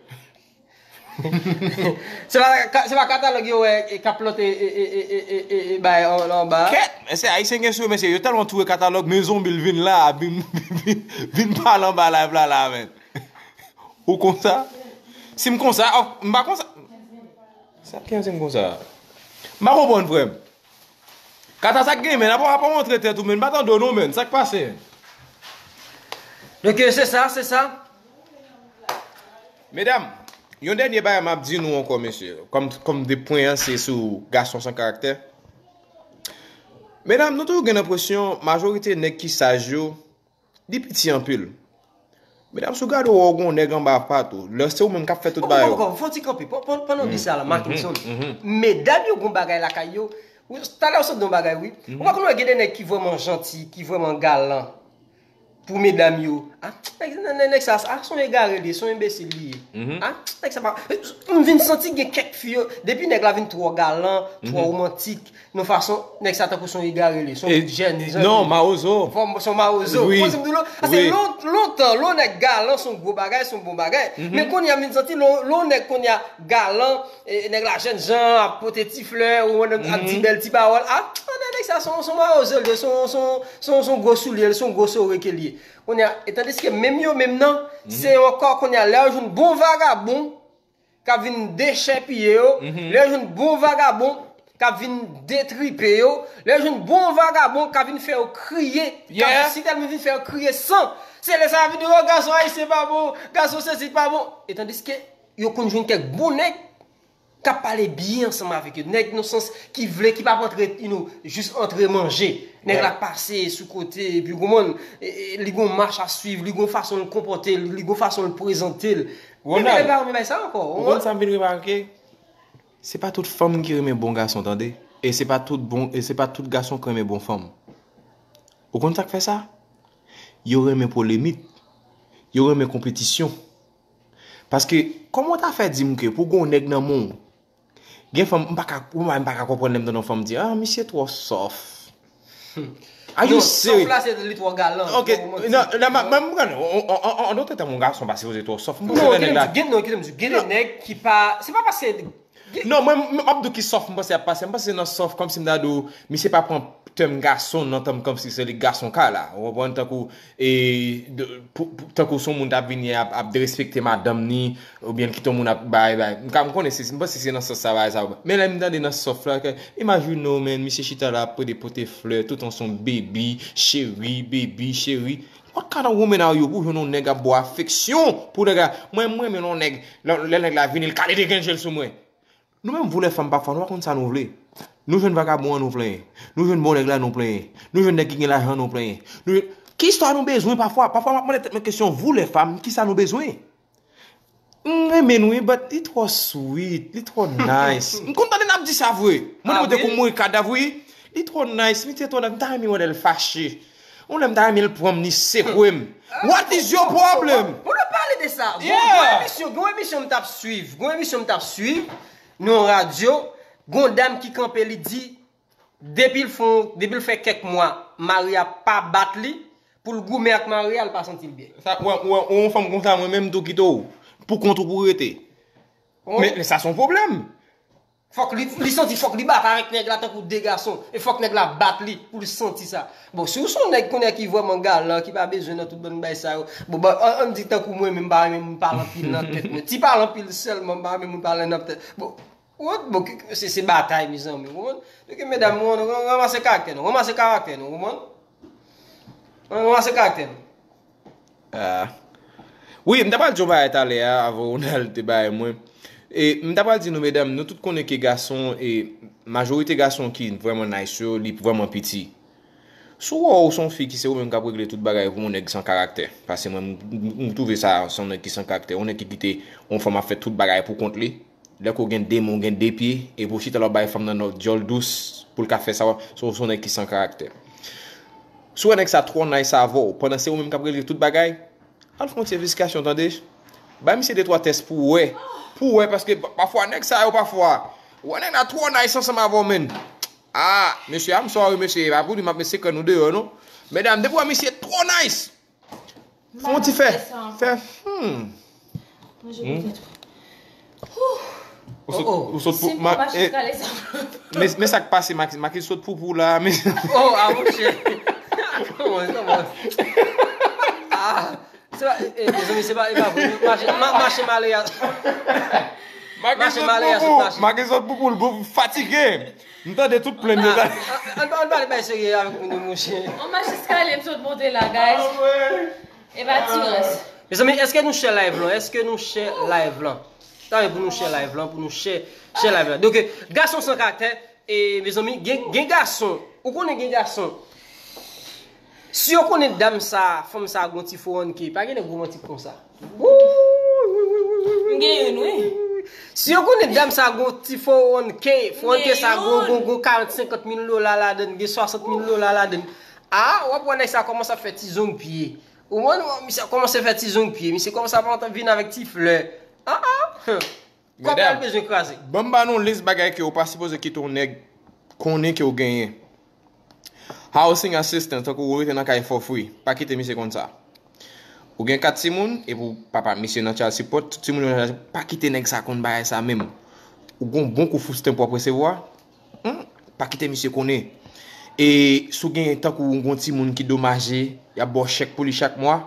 Se pa, ka- se pa katalòg yo wè e k ap plante e, e, e, e, e, e, e bay an- anba. Kèt, men se ayisyen gen sou yo, mesye, yo tèlman touye katalòg, men zonbi l vin la, vin, vin, vin pale anba live la, la, menn. Ou konsa? Si m konsa, oh, m pa konsa. Sa ki anse m konsa? M pa konprann, frè m. Kata sa k gen, men apa w ap montre tèt ou, men m pa tande w non, men sa k pase? Donk, se sa, se sa. Medam, yon dènye bagay m ap di nou ankò, mesye. Kòm, kòm de pwen an, se sou gason san karaktè. Medam, nou toujou gen enpresyon, majorite nèg ki saj yo, li piti anpil. Medam, si w gade w wè w gen yon nèg anba pat ou, lè se ou menm k ap fè tout bagay yo. Fò ti kanpe, pandan w di sa la, Markinson. Medam yo gen yon bagay lakay yo. Talè w sot di yon bagay, wi. Ou pa konn wè gen de nèg ki vrèman janti, ki vrèman galan pou medam yo. Ah, nèg, nèg, nèg sa, ah, se yon egare li ye, se yon enbesil li ye. Ah, nèg sa pa. M vin santi gen kèk fi yo, depi nèg la vin twò galan, twò womantik, nan fason, nèg sa tankou se yon egare li ye, se yon jèn zanmi. Non, mawozo. Se yon mawozo. Wi. Ou konn sa m di w la? Paske lontan, lè yon nèg galan, se yon gwo bagay, se yon bon bagay. Men kounye a, m vin santi, lè yon nèg kounye a galan, e, nèg la jènjan, ap pote ti flè, ou konprann, ap di bèl ti pawòl. Ah, nèg sa, se yon, se yon mawozo li ye, se yon, se yon, se yon, se yon gwo soulye, se yon gwo sore ke li ye. Kounye a, e tandiske menm yo menm nan, se ankò kounye a, lè yo jwenn bon vagabon k ap vin dechèpiye yo, lè yo jwenn bon vagabon k ap vin detripe yo, lè yo jwenn bon vagabon k ap vin fè yo kriye, k ap vin, si tèlman vin fè yo kriye san, se lè sa y ap vin di, o, gason ayisyen pa bon, gason sesi pa bon. E tandiske yo konn jwenn kèk bon nèg k ap pale byen ansanm avèk yo. Nèg nan sans ki vle, ki p ap antre, you know, jis antre manje. Nèg la pase sou kote, epi w konprann, e, e, li gon mach a swiv, li gon fason l konpòte l, li gon fason l prezante l. Men nèg la pa renmen bay sa ankò. Ou konn sa m vin remake? Se pa tout fanm ki renmen bon gason, tande. E se pa tout bon, e se pa tout gason ki renmen bon fanm. Ou konn sa k fè sa? Yo renmen polemik. Yo renmen konpetisyon. Paske, kòman w ta fè di m ke pou gen yon nèg nan men w, gen fanm, m pa ka, ou wè, m pa ka konprann lè m tande yon fanm di, ah, misye twò sòf. Are you serious? Sof la se li twò galan. Ok, non, non, mwen m pran an, an, an, an, an, an, yon gason pa sipoze twò sof. M panse lè nèg la gen, non, kite m di, gen de nèg ki pa, se pa paske non, mwen m ap di w ki sof m panse ap pase. M panse se nan sof kòmsi m ta di w, misye pa pran tèm gason nan tèm kòmsi se li gason ka la. Ou konprann? Tankou e, de, pou, pou, tankou si yon moun t ap vini ap, ap derespekte madanm ni, oubyen l kite yon moun ap bay, bay. M ka, m konnen se, m panse se nan sans sa bagay sa. Men lè m tande nan sof la, ke, imajine w, men, misye chita la ap pede pote flè, tout an son baby, cheri, baby, cheri. What kind of woman are you? Pou jwenn yon nèg ap ba w afeksyon, pou nèg la, mwen, mwen, men yon nèg, lè, lè nèg la vini, l kale de grenn je l sou mwen. Nou menm voulè fanm pafwa, nou pa konn sa nou vle. Nou jwenn vagabon an, nou plenyen. Nou jwenn bon nèg la, nou plenyen. Nou jwenn nèg ki gen lajan, nou plenyen. Nou jwenn... Ki istwa nou bezwen pafwa? Pafwa, m ap mande tèt mwen kesyon, voulè fanm, ki sa nou bezwen? M renmen l, wi, but li twò sweet, li twò nice. M konn tande n ap di sa vre. Mwen, ah, pote kou mouri kadav, wi. Li twò nice, misye twò nice. M ta renmen wè lè l fache. Yon lè m ta renmen l pran m, li sekwe m. What is your problem? Pou nou pale de sa, gon, gon emisyon, gon emisyon m t ap swiv, gon emisyon m t ap swiv, nan yon radyo, gon dam ki kanpe, li di, depi l fon, depi l fè kèk mwa, mari a pa bat li, pou l goumen ak mari a, l pa santi l byen. Sa, wè, wè, yon fanm konsa, mwen menm tou kite w. Pou kont ou pou rete. Men, men sa se yon pwoblèm. Fòk li, li santi fòk li batay avèk nèg la tankou de gason. E fòk nèg la bat li pou l santi sa. Bon, si w se yon nèg kounye a ki vrèman galan, ki pa bezwen nan tout bann bagay sa yo. Bon, bon, an, ann di tankou mwen menm, m pa renmen moun pale anpil nan tèt mwen. Ti pale anpil sèlman, m pa renmen moun pale nan tèt. Bon, wot, bon, ki, ki, se, se batay, mezanmi, w konprann? Donk, medam, nou, nou ranmase karaktè nou, ranmase karaktè nou, w konprann? Ranmase karaktè nou. Ah. Wi, m ta pral di yon bagay talè a, avan Ronald te bay mwen. E m ta pral di nou, medam, nou tout konnen ke gason, e majorite gason ki vrèman nice yo, li vrèman piti. Si w wè w se yon fi ki se ou menm k ap regle tout bagay pou yon nèg san karaktè, paske mwen, m, m, m twouve sa se yon nèg ki san karaktè, yon nèg ki kite yon fanm ap fè tout bagay pou kont li. Lè ke w gen de men, w gen de pye, epi w chita la w bay fanm nan nòt dyòl dous pou l ka fè sa, w, w se yon nèg ki san karaktè. Si w wè nèg sa twò nice avè w, pandan se ou menm k ap regle tout bagay, al fè yon ti envestigasyon, tande. Bay misye de twa tès pou w wè. Pou w wè, paske pa-, pafwa nèg sa yo, pafwa, w wè nèg la twò nice ansanm avè w, menn. Ah, mesye, I'm sorry, mesye, e pa pou di m ap met sekrè nou deyò, non. Medam, depi w wè misye twò nice, fè yon ti fè. Fè, hmm. Manje poutèt ou. Ou sot, ou sot pou, ma, eh, men, men sa k pase, Makis, Makis sot pou pou la, men. Oh, ah, monchè. Kòman, kòman? Ah, se pa, eh, eh, mezanmi, se pa, e pa pou mache, ma-, mache male a. Mache male a sot mache. Makis sot pou pou, l fatige. M tande tout plenn yo la. Ah, ah, ann, ann pale bay serye avèk nou, monchè. On machis kale m sot monte la, guys. Ah, wè. E pa ti rans. Mezanmi, èske nou share live lan? Èske nou share live lan? Tanmen pou nou share live lan, pou nou share, share live lan. Donk, gason san karaktè, e mezanmi, gen, gen gason. Ou konnen gen gason. Si yo konnen dam sa, fanm sa gon ti fo an ke, pa gen nèg romantik konsa. M gen youn, wi. Si yo konnen dam sa gon ti fo an ke, fo an ke sa gon, gon, gon karant, senkant mil dola ladann, gen swasant mil dola ladann. Ah, w ap wè nèg sa kòmanse ap fè ti zong pye. Ou konprann? Misye kòmanse fè ti zong pye. Misye kòmanse ap vin avèk ti flè. Ah, ah. Kòb la bezwen kraze. Ban m ba nou lis bagay ke ou pa sipoze kite yon nèg konnen ke w genyen. Housing assistance, tankou ou rete nan kay for free. Pa kite misye konn sa. Ou gen kat timoun, epi w papa misye nan child support, tout timoun yo nan child support, pa kite nèg sa konn bagay sa menm. Ou gon bon kou food stamp w ap resevwa, hmm, pa kite misye konnen. E si w gen tankou w gon timoun ki domaje, y ap ba w chèk pou li chak mwa,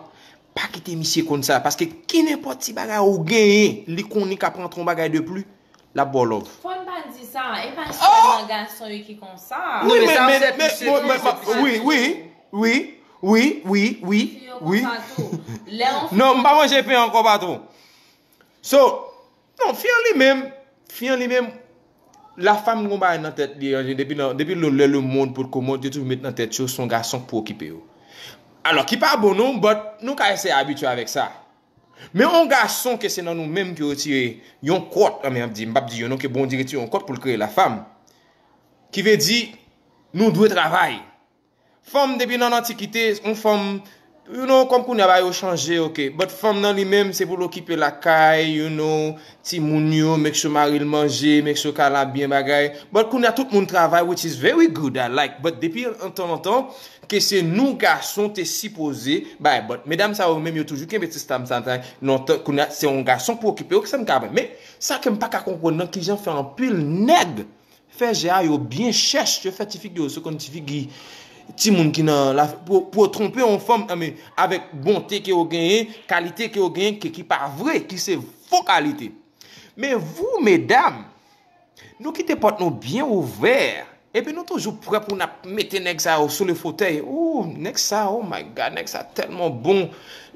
pa kite misye konn sa. Paske ki nenpòt ti bagay ou genyen, li konnen k ap rantre yon bagay de pli, l ap ba w love. Fò n pa di sa, e pa sèlman gason yo ki konsa. Wi, men, men, men, wi, wi, wi, wi, wi, wi, wi. Fi yo konsa tou. Lè yon fi... Non, m pa manje pen ankò, patwon. So, non, fi an li menm, fi an li menm, la femme gon bagay nan tèt li, depi nan, depi le, le, le monde pot ko monde, yo toujou met nan tèt yo, se yon gason k pou okipe yo. Alò, ki pa bon non, but nou ka eseye abitye avèk sa. Men yon gason ke se nan nou menm ke yo tire yon kòt, an, men ap di, m p ap di yo non, ke Bondye retire yon kòt pou l kreye la femme. Ki vle di, nou dwe travay. Fanm depi nan lantikite, yon fanm, You know, kòm kounye a bagay yo chanje, ok. But fanm nan li menm, se pou l okipe lakay, you know, timoun yo, make sure mari l manje, make sure kay la byen bagay. But kounye a tout moun travay, which is very good, I like. But depi an tan lontan, ke se nou gason te sipoze bay. But medam sa yo menm yo toujou kenbe sistèm sa, lontan, kounye a se yon gason pou okipe yo, ki sa m ka bay. Men sa ke m pa ka konprann nan, kijan fè anpil nèg fè je a yo byen chèch, yo fè ti figi yo, se konn ti figi timoun ki nan la, pou, pou yo twonpe yon fanm, I mean, avèk bonte ke yo genyen, kalite ke yo genyen, ke ki pa vre, ki se fo kalite. Men vou, medam, nou kite pòt nou byen ouvè, epi nou toujou prè pou n ap mete nèg sa yo sou le fotèy. Ou, nèg sa, oh my God, nèg sa tèlman bon.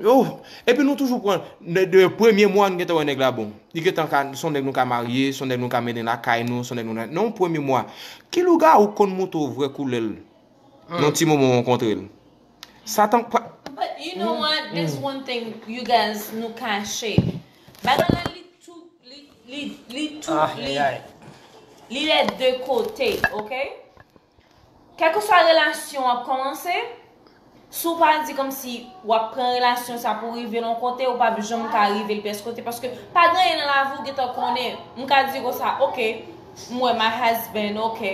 Oh, epi nou toujou pran, de, de premye mwa, nou gentan wè nèg la bon. Li gentan ka, se yon nèg nou ka marye, se yon nèg nou ka mennen lakay nou, se yon nèg nou nan, nan premye mwa. Ki lougawou k konn montre w vrè koulè l? Nan ti moman w rankontre l. Satan pa. But you know what? There's one thing you guys nou kache. Bagay la li tou, li, li, li tou, li, li lè de kote, ok? Kèlkeswa relasyon w ap kòmanse, si w pa di kòmsi w ap pran relasyon sa pou rive l yon kote, ou p ap janm ka rive l pyès kote, paske pa gen anyen nan lavi w gentan konnen. M ka di konsa, ok, m wè my husband, ok,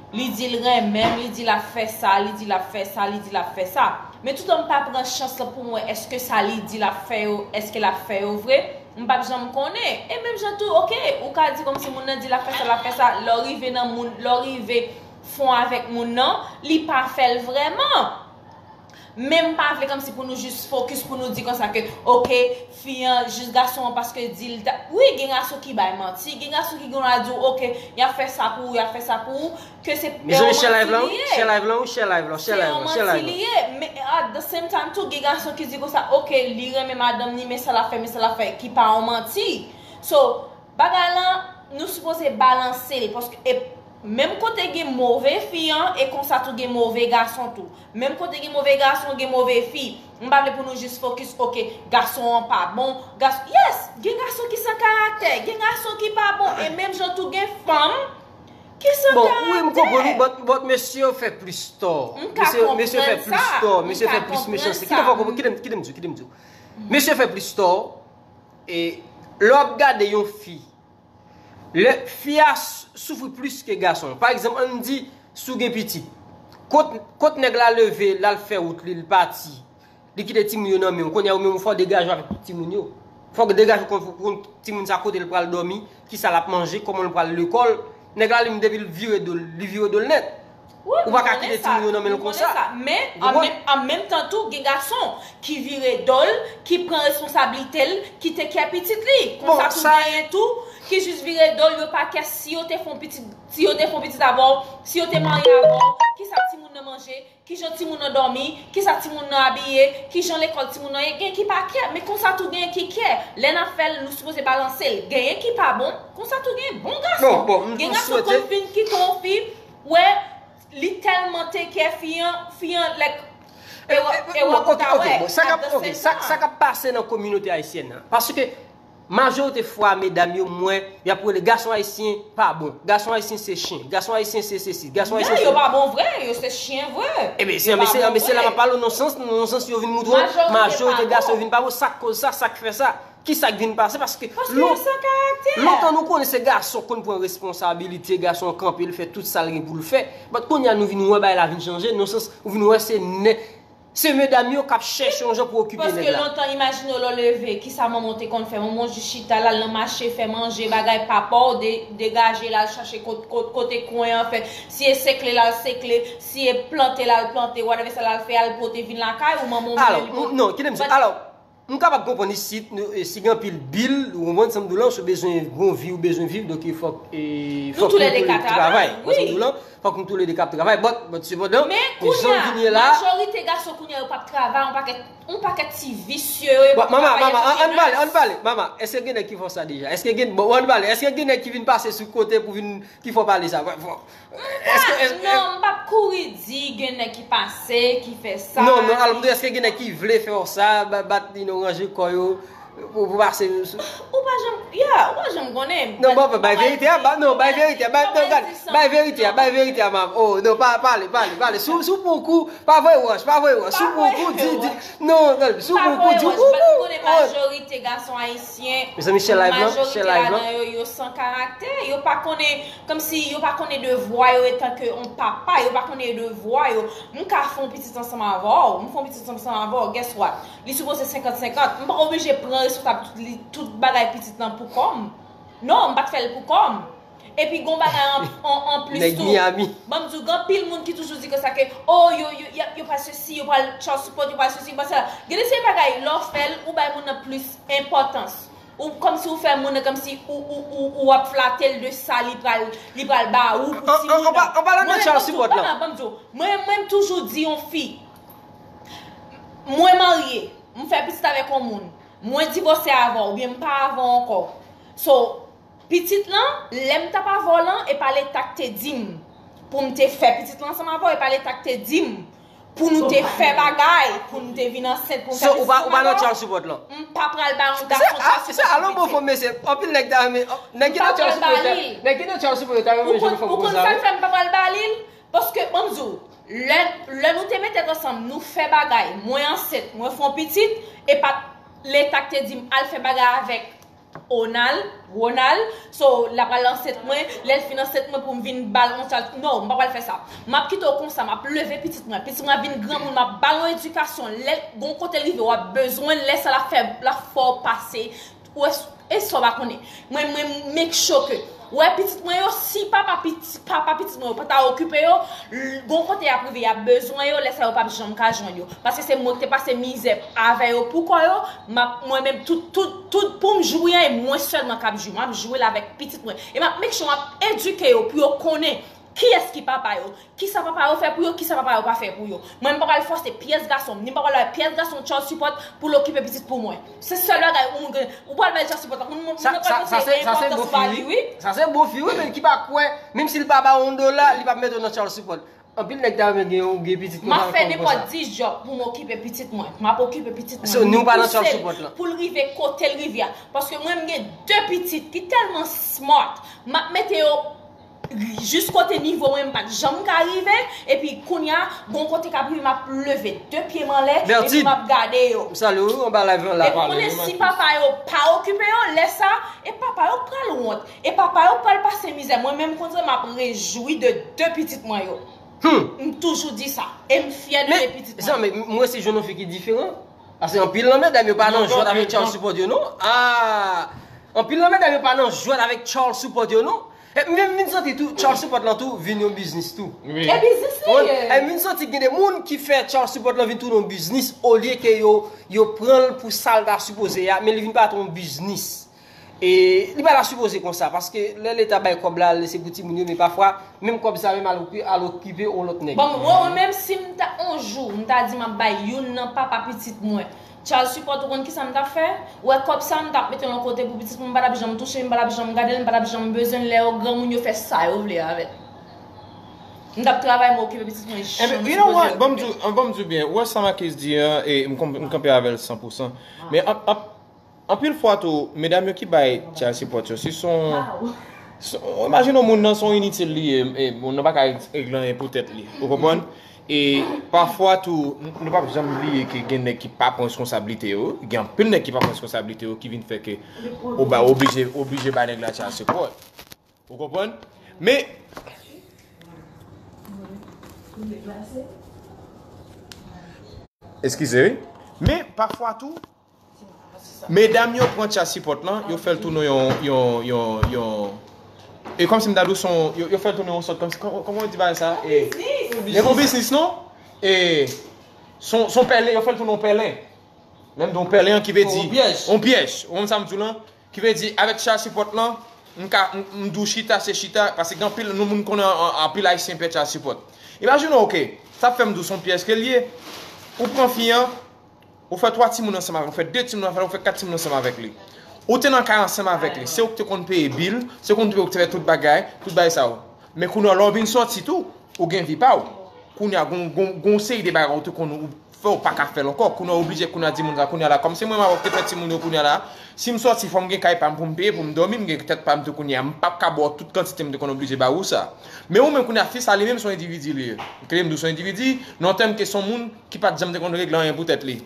li di l renmen m, li di l ap fè sa, li di l ap fè sa, li di l ap fè sa. Men toutan m pa pran chans lan pou m wè èske sa li di l ap fè yo, èske l ap fè yo vre, m p ap janm konnen. E menm jan tou, ok, ou ka di kòmsi moun nan di l ap fè sa, l ap fè sa, lè w rive nan moun, lè w rive fon avèk moun nan, li pa fè l vrèman. Men m pa vle kòmsi pou nou jis fokis pou nou di konsa ke, ok, fi an, jis gason an paske di l ta, wi, gen gason ki bay manti, gen gason ki gen dwa di w, ok, y ap fè sa pou ou, y ap fè sa pou ou, ke se yon manti li ye. Se yon manti li ye, men at the same time tou, gen gason ki di konsa, ok, li renmen madanm ni, men sa l ap fè, men sa l ap fè, ki pa yon manti. So, bagay lan, nou sipoze balanse l, paske e, menm kote gen move fi an, e konsa tou gen move gason tou. Menm kote gen move gason, gen move fi. M pa vle pou nou jis fokis, ok, gason an pa bon, gason, yes, gen gason ki san karaktè, gen gason ki pa bon, e menm jan tou gen fanm ki san karaktè. Bon, wi, m konprann ou, but, but mesye yo fè plis tò. M ka konprann sa. Mesye yo fè plis tò, mesye yo fè plis mechanste. Kite m fè w konprann, kite m, kite m di w, kite m di w. Mesye yo fè plis tò, e lè w ap gade yon fi, lè fi a soufri plis ke gason. Pa egzanp, ann di, si w gen pitit, kot, kot nèg la leve, l al fè wout li, l pati, li kite timoun yo nan men w, kounye a ou menm ou fò w degaje w avèk timoun yo. Fò w degaje w konn, konn timoun sa kote l pral dòmi, kisa l ap manje, kòman l pral lekòl. Nèg la li menm depi l vire do l, li vire do l nèt. Ou pa ka kite timoun yo nan men l konsa. Men an menm, an menm tan tou, gen gason ki vire do l, ki pran responsablite l, ki take care pitit li. Konsa tou genyen tou, ki jis vire do l, yo pa care si yo te fè yon pitit, si yo te fè yon pitit avè w, si yo te marye avè w, kisa timoun nan manje, kijan timoun nan dòmi, kisa timoun nan abiye, kijan lekòl timoun nan ye, gen ki pa care, men konsa tou genyen ki care. Lè n ap fè l, nou sipoze balanse l. Genyen ki pa bon, konsa tou genyen bon gason. Gen gason konn fin kite yon fi, wè, li tèlman take care fi an, fi an, like, e wè, e wè kòt a wè, at the same time. Sa k ap pase nan kominote ayisyèn nan? Paske majorite fwa, medam yo, m wè, y ap rele gason ayisyen pa bon. Gason ayisyen se chen. Gason ayisyen se sesi. Gason ayisyen se. Non, yo pa bon vre, yo se chen vre. Ebyen, se, se la m ap pale w nan sans, nan sans yo vin moutre w, majorite gason yo vin pa bon. Sa k koz sa, sa k fè sa? Kisa k vin pase? Paske lontan nou konnen se gason k konn pran responsabilite, gason kanpe, l fè tout sa l gen pou l fè. But kounye a nou vin wè bagay la vin chanje, nan sans ou vin wè se nèg, se medam yo k ap chèche yon jan pou okipe nèg la. Paske lontan, imajine w lè w leve, kisa manman w te konn fè? Manman w jis chita, l al nan mache, fè manje, bagay papa w, de, degaje l al chache kot, kot, kote kwen an fè. Si e sekle l al sekle, si e plante l al plante, whatever sa l al fè, al pote vin lakay ou, manman w vini li pote. Alò, non, kite m di, alò, M kapab konprann isit, nou, e, si gen anpil bil, ou konprann sa m di w lan, si w bezwen gon vi, ou bezwen viv, donk fòk, e, fòk nou toulède ka travay. Ou konprann sa m di w lan? Fòk nou toulède ka ap travay. But, but sepandan, jan l vin ye la. Men kounye a, majorite gason kounye a yo p ap travay, yon pakèt, yon pakèt ti visye yo, yo p ap travay. Mama, mama, ann pale, ann pale. Mama, èske gen nèg ki fè w sa deja? Èske gen, bon, ann pale, èske gen nèg ki vin pase sou kote pou vin, ki fè w pale sa? Bon, èske, èske, non, m p ap kouri di gen nèg ki pase, ki fè sa. Non, non, alò, m di, èske gen nèg ki vle fè w sa, ba-, bat, you know, ranje kò yo, Pou, pou pase sou. Ou pa janm, yeah, ou pa janm konnen. Non, bon, bay verite a, ba, non, bay verite a, bay, non, gad, bay verite a, bay verite a, mam. Oh, non, pa, pale, pale, pale. Sou, sou pou kou, pa voye wòch, pa voye wòch. Sou pou kou, di, di, non, gad, sou pou kou, di, ou, ou, ou. Majorite gason ayisyen, majorite ladan yo, yo san karaktè, yo pa konnen, kòmsi yo pa konnen devwa yo etan ke yon papa, yo pa konnen devwa yo. M ka fè yon pitit ansanm avè w, m fè yon pitit ansanm avè w, guess what? Li sipoze senkant senkant. M pa oblije pran responsab tout, li, tout bagay pitit lan pou kò m. Non, m pa t fè l pou kò m. Epi gon bagay an, an, an plis tou. Ban m di w, gen anpil moun ki toujou di konsa ke, oh, yo, yo, yo, yo pral sesi, yo pral child support, yo pral sesi, yo pral sela. Gen de seri bagay, lè w fè l, ou bay moun nan plis enpòtans. Ou kòmsi ou fè moun nan kòmsi ou, ou, ou, ou ap flate l de sa li pral, li pral ba ou pou timoun nan. An palan de child support lan. Ban m di w, mwen, mwen m toujou di yon fi, mwen marye, m fè pitit avèk yon moun, mwen divòse avè w, oubyen m pa avè w ankò. So, pitit lan, lè m t ap avè w lan, e pa Leta k te di m pou m te fè pitit lan ansanm avè w, e pa Leta k te di m pou nou te fè bagay, pou nou te vin ansent, pou nou fè pitit lan avè w. So, ou pa, ou pa nan child support lan? M pa pral ba yon gason child support pou pitit. Se alò bon fò mesye, anpil nèg ta renmen, nèg ki nan child support lan, nèg ki nan child support yo ta renmen jwenn fanm konsa wi. Ou konn sa k fè m pa pral ba li l? Paske, ban m di w, lè, lè nou te met tèt ansanm, nou fè bagay, mwen ansent, mwen fè yon pitit, e pa t Leta k te di m al fè bagay avèk Onal, Ronald, so, l ap al ansent mwen, lè l fin ansent mwen pou m vin ba l yon sal, non, m pa pral fè sa. M ap kite w konsa, m ap leve pitit mwen, pitit mwen ap vin granmoun, m ap ba l yon edikasyon, lè gon kote l rive, w ap bezwen l, lè sa l ap fè, l ap fè w pase, ou wè, e sa w pa konnen. Mwen, mwen make sure ke, ou wè pitit mwen yo, si papa pitit, papa pitit mwen yo pa ta okipe yo, l-, gon kote y ap rive, y ap bezwen yo, lè sa yo p ap janm ka jwenn yo. Paske se mwen ki te pase mizè avè yo pou kò yo, m ap, mwen menm tout, tout, tout pou m jwi an, e mwen sèlman k ap jwi. M ap jwi l avèk pitit mwen. E m ap make sure m ap edike yo pou yo konnen kiyès ki papa yo, kisa papa yo fè pou yo, kisa papa yo pa fè pou yo. Mwen, m pa pral fòse pyès gason m, ni m pa pral bay pyès gason child support pou l okipe pitit pou mwen. Se sèl bagay yon moun gen, ou pral bay child support la, moun, moun nan pral panse gen enpòtans ba li, wi. Sa se bon fi, wi, men ki pa kwè, menm si l pa ba w yon dola, li p ap mete w nan child support. Anpil nèg ta renmen gen yon, gen pitit konsa. M ap fè nenpòt dis djòb pou m okipe pitit mwen. M ap okipe pitit mwen. So, ni w pa nan child support lan. Pou l rive kote l rive a. Paske mwen, m gen de pitit ki tèlman smart. M ap mete yo jis kote nivo mwen, m pa t janm ka rive. Epi kounye a, gon kote k ap rive, m ap leve de pye m anlè. Epi m ap gade yo. M salye w, anba live lan la. Epi konnen si papa yo pa okipe yo, lè sa, e papa yo pral wont. E papa yo pral pase mizè. Mwen menm konsa, m ap rejwi de de pitit mwen yo. Hmm. M toujou di sa. E m fyè de de pitit mwen. Mezanmi, m resi jwenn yon fi ki diferan. Paske anpil nan medam yo pa nan jwèt avèk child support yo, non. Ah! Anpil nan medam yo pa nan jwèt avèk child support yo, non. E m vin, vin santi tou, child support lan tou vin yon biznis tou. E biznis li ye. E m vin santi gen de moun ki fè child support lan vin tounen yon biznis olye ke yo, yo pran l pou sa l ta sipoze a, men li vin pa t yon biznis. E li pa ta sipoze konsa, paske lè Leta bay kòb la, se pou timoun yo, men pafwa, menm kòb sa menm al okipe, al okipe yon lòt nèg. Bon, mwen, mwen menm si m ta, yon jou, m ta di m ap bay youn nan papa pitit mwen child support, ou konn kisa m t ap fè? Ou wè kòb sa, m t ap mete l yon kote pou pitit mwen, m pa t ap janm touche l, m pa t ap janm gade l, m pa t ap janm bezwen l, lè yo granmoun yo fè sa yo vle avè l. M t ap travay, m okipe pitit mwen jan m sipoze okipe. Ban m di w byen, ou wè sa Marcus di an, e m, m kanpe avè l san pou san. Men ap, ap, Anpil fwa tou, medam yo ki bay child support yo, si se yon, imajine yon moun nan se yon initil li ye, e moun nan pa ka regle anyen pou tèt li. Ou konprann? E pafwa tou, n-, nou p ap janm bliye ke gen nèg ki pa pran responsablite yo, gen anpil nèg ki pa pran responsablite yo ki vin fè ke ou ba, oblije, oblije ba nèg la child support. Ou konprann? Men, eskize wi. Men pafwa tou, medam yo pran child support lan, yo fè l tounen yon, yon, yon, yon, e kòmsi m ta di w se yon, yo, yo fè l tounen yon sòt kòmsi, kòman, kòman yo di bagay sa? E, e yon biznis non? E, se yon, se yon pèlen, yo fè l tounen yon pèlen. Lè m di yon pèlen an ki vle di yon pyèj. Ou konn sa m di w lan? Ki vle di, avèk child support lan, m ka, m, m di w chita, se chita, paske gen anpil, nou moun konnen an, anpil Ayisyen pè child support. Imajine w, oke, sa fè m di w se yon pyèj ke l ye. Ou pran fi an, ou fè twa timoun ansanm avè l, ou fè de timoun ansanm avè l, ou fè kat timoun ansanm avèk li. Ou te nan kay ansanm avèk li, se ou ki te konn peye bil, se ou ki te konn fè tout bagay, tout bagay sa yo. Men kounye a, lè w vin sòti tou, ou gen vi pa w. Kounye a, gon, gon, gon seri de bagay ou te konn, ou fè, ou pa ka fè l ankò. Kounye a w oblije kounye a di moun sa, kounye a la, kòm se mwen m ap okipe timoun yo kounye a la, si m sòti, fò m gen kay pa m pou m peye, pou m dòmi, m gen tèt pa m tou kounye a. M p ap ka ba w tout kantite m te konn oblije ba ou sa. Men ou menm kounye a, fi sa li menm se yon endividi li ye. Kile m di w se yon endividi, nan tèm ke se yon moun ki pa t janm te konn regle anyen pou tèt li.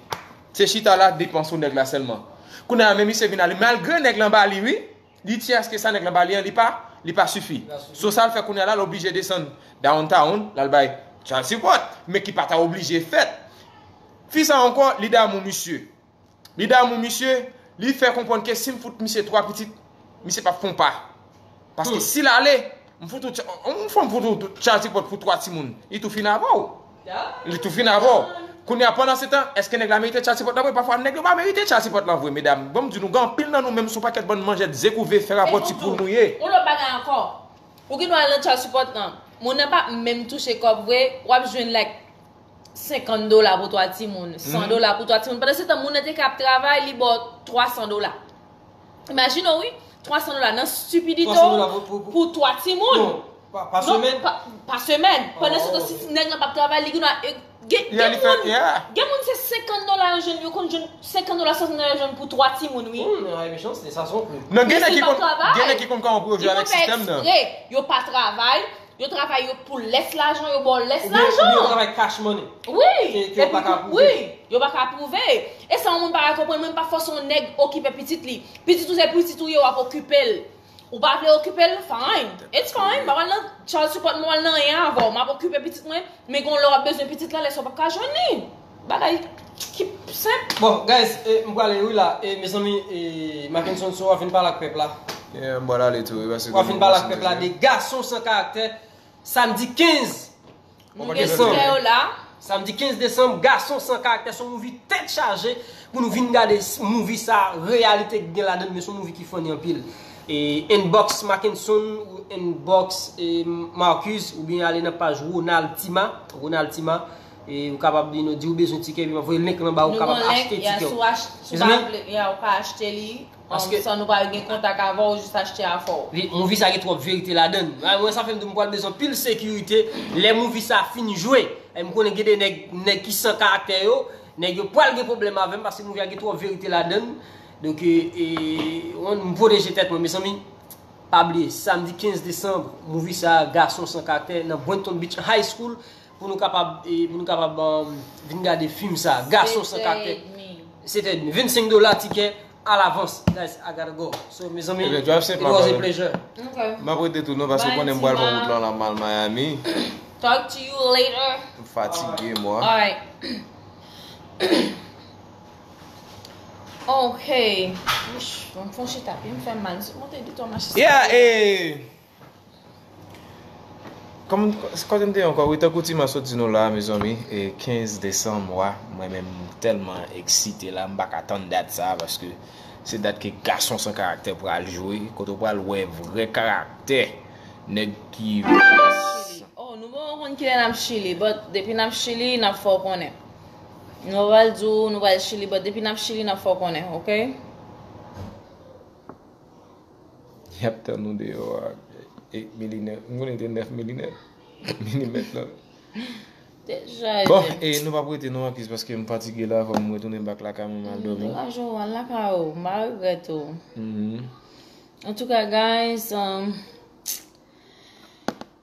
Se chita la, depanse w nèg la sèlman. Kounye a, men misye vin ale, malgre nèg lan ba li, wi. Li tchè ke sa nèg lan ba li an, li pa, li pa sifi. So sa l fè kounye a la, l oblije desann downtown, l al bay child support, men ki pa ta oblije fèt. Fi sa ankò, li damou misye. Li damou misye, li fè konprann ke si m fout misye twa pitit, misye p ap fè yon pa. Paske si l ale, m fout ou tch-, yon fanm fout ou child support pou twa timoun, li tou fin avè w. Li tou fin avè w. Kounye a, pandan se tan, èske nèg la merite child support lan vre? Pafwa, nèg yo pa merite child support lan vre, medam. Bon, m di nou, gen anpil nan nou menm, se yon pakèt bann manjèt ze kouve, fè rapò ti poul nou ye. Yon lòt bagay ankò. Ou gen dwa al nan child support lan. Moun nan pa menm touche kòb vre, w ap jwenn, like, senkant dola pou twa timoun, san dola pou twa timoun. Pandan se tan, moun nan te ka ap travay, li ba w twa san dola. Imajine w, wi, twa san dola nan stipidite w pou twa timoun. Non, pa, pa semèn. Pa, pa semèn. Pandan se tan, si nèg lan p ap travay, li gen dwa, eh, gen, gen moun, gen moun se senkant dola yo jwenn, yo konn jwenn senkant dola, swasant dola yo jwenn pou twa timoun, wi. Hmm, ay, mechanste, sa se yon pwoblèm. Non, gen nèg ki konn, gen nèg ki konn kòman pou yo viv avèk sistèm nan. Yo pa travay, yo travay, yo pou lès lajan, yo ba w lès lajan. Oubyen yo travay cash money. Wi, ke, ke yo pa ka pwouve. Wi, yo pa ka pwouve. E sa yon moun pa ka konprann, mwen m pa fòse yon nèg okipe pitit li. Pitit ou se pitit ou ye, w ap okipe l. Ou pa vle okipe l, fine. It's fine. M pa pral nan child support, m pa pral nan anyen avè w. M ap okipe pitit mwen, men gon lè w ap bezwen pitit la, lè sa w p ap ka jwenn li. Bagay ki senp. Bon, guys, eh, m prale wi la. Eh, mezanmi, eh, Mackenson, so w a fin pale ak pèp la. Yeah, m pral ale tou, wi, paske w a fin pale ak pèp la de Gason San Karaktè, samdi kenz desanm. Samdi kenz desanm, Gason San Karaktè, se yon movie tèt chaje pou nou vin gade s-, movie sa, reyalite ki gen ladan l, men se yon movie ki funny anpil. E inbox Mackenson ou inbox, eh, Marcus, oubyen ale nan paj Ronald Tima, Ronald Tima, e ou kapab di nou, di ou bezwen tikè, epi m ap voye link lan ba ou, ou kapab achte tikè w. Mezanmi, ou ka achte li. Paske san nou pa gen kontak avè w, jis achte afè w. Movie sa gen twòp verite ladan l. Mwen sa fè m di m pral bezwen anpil sekirite. Lè movie sa fin jwe, e m konnen gen de nèg, nèg ki san karaktè yo, nèg yo pral gen pwoblèm avè m paske movie a gen twòp verite ladan l. Donk, e, e, m pwoteje tèt mwen, mezanmi. Pa bliye, samdi kenz desanm, movie sa, Gason San Karaktè, nan Boynton Beach High School. Pou nou kapab, e, pou nou kapab, um, vin gade fim sa, Gason San Karaktè. Sèt è edmi. Sèt è edmi. Vennsenk dola tikè alavans. Guys, I gotta go. So, mezanmi, it was a pleasure. Ok. M ap rete tou non, paske ou konnen m pral pran wout lan, la mal Miami. Talk to you later. M fatige, mwa. Alright. Ok. Wouch, bon, m fon chita, pye m fè m mal. Monte de twa mache. Yeah, eh. Kòm, kote m te ye ankò, wi, tankou Tima sot di nou la, mezanmi, e kenz desanm, wa, mwen menm, m tèlman eksite la, m pa ka tann dat sa, paske se dat ke Gason San Karaktè pral jwe, kote w pral wè vrè karaktè nèg ki vle. Oh, nou poko konn kilè n ap chili, but depi n ap chili, n ap fè w konnen. Nou pral di w, nou pral chili, but depi n ap chili, n ap fè w konnen, ok? Y ap tann nou deyò a. E, milinèt. M konnen te nèf milinèt. Milimèt la. Deja. Bon, e, nou p ap rete non, Marcus, paske m fatige la, fò m retounen back lakay mwen, m al dòmi. Degaje w, al lakay ou, m pa regrèt ou. Mhm. Antouka, guys, um,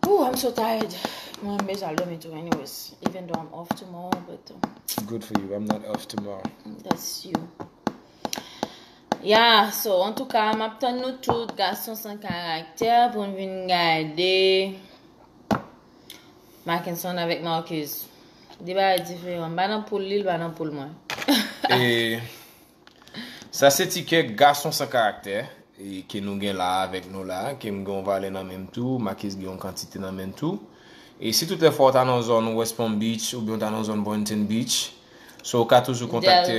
ooh, I'm so tired. Mwen, m bezwen al dòmi tou, anyways. Even though I'm off tomorrow, but, um, good for you. I'm not off tomorrow. That's you. Yeah, so, antouka, m ap tann nou tout, Gason San Karaktè, pou n vin gade Mackenson avèk Marcus. De bagay diferan. M pa nan poul li, li pa nan poul mwen. E, sa se tikè Gason San Karaktè, e, ke nou gen la avèk nou la, ke m gen yon valè nan men m tou, Marcus gen yon kantite nan men l tou. E si toutèfwa w ta nan zòn West Palm Beach oubyen w ta nan zòn Boynton Beach, so w ka toujou kontakte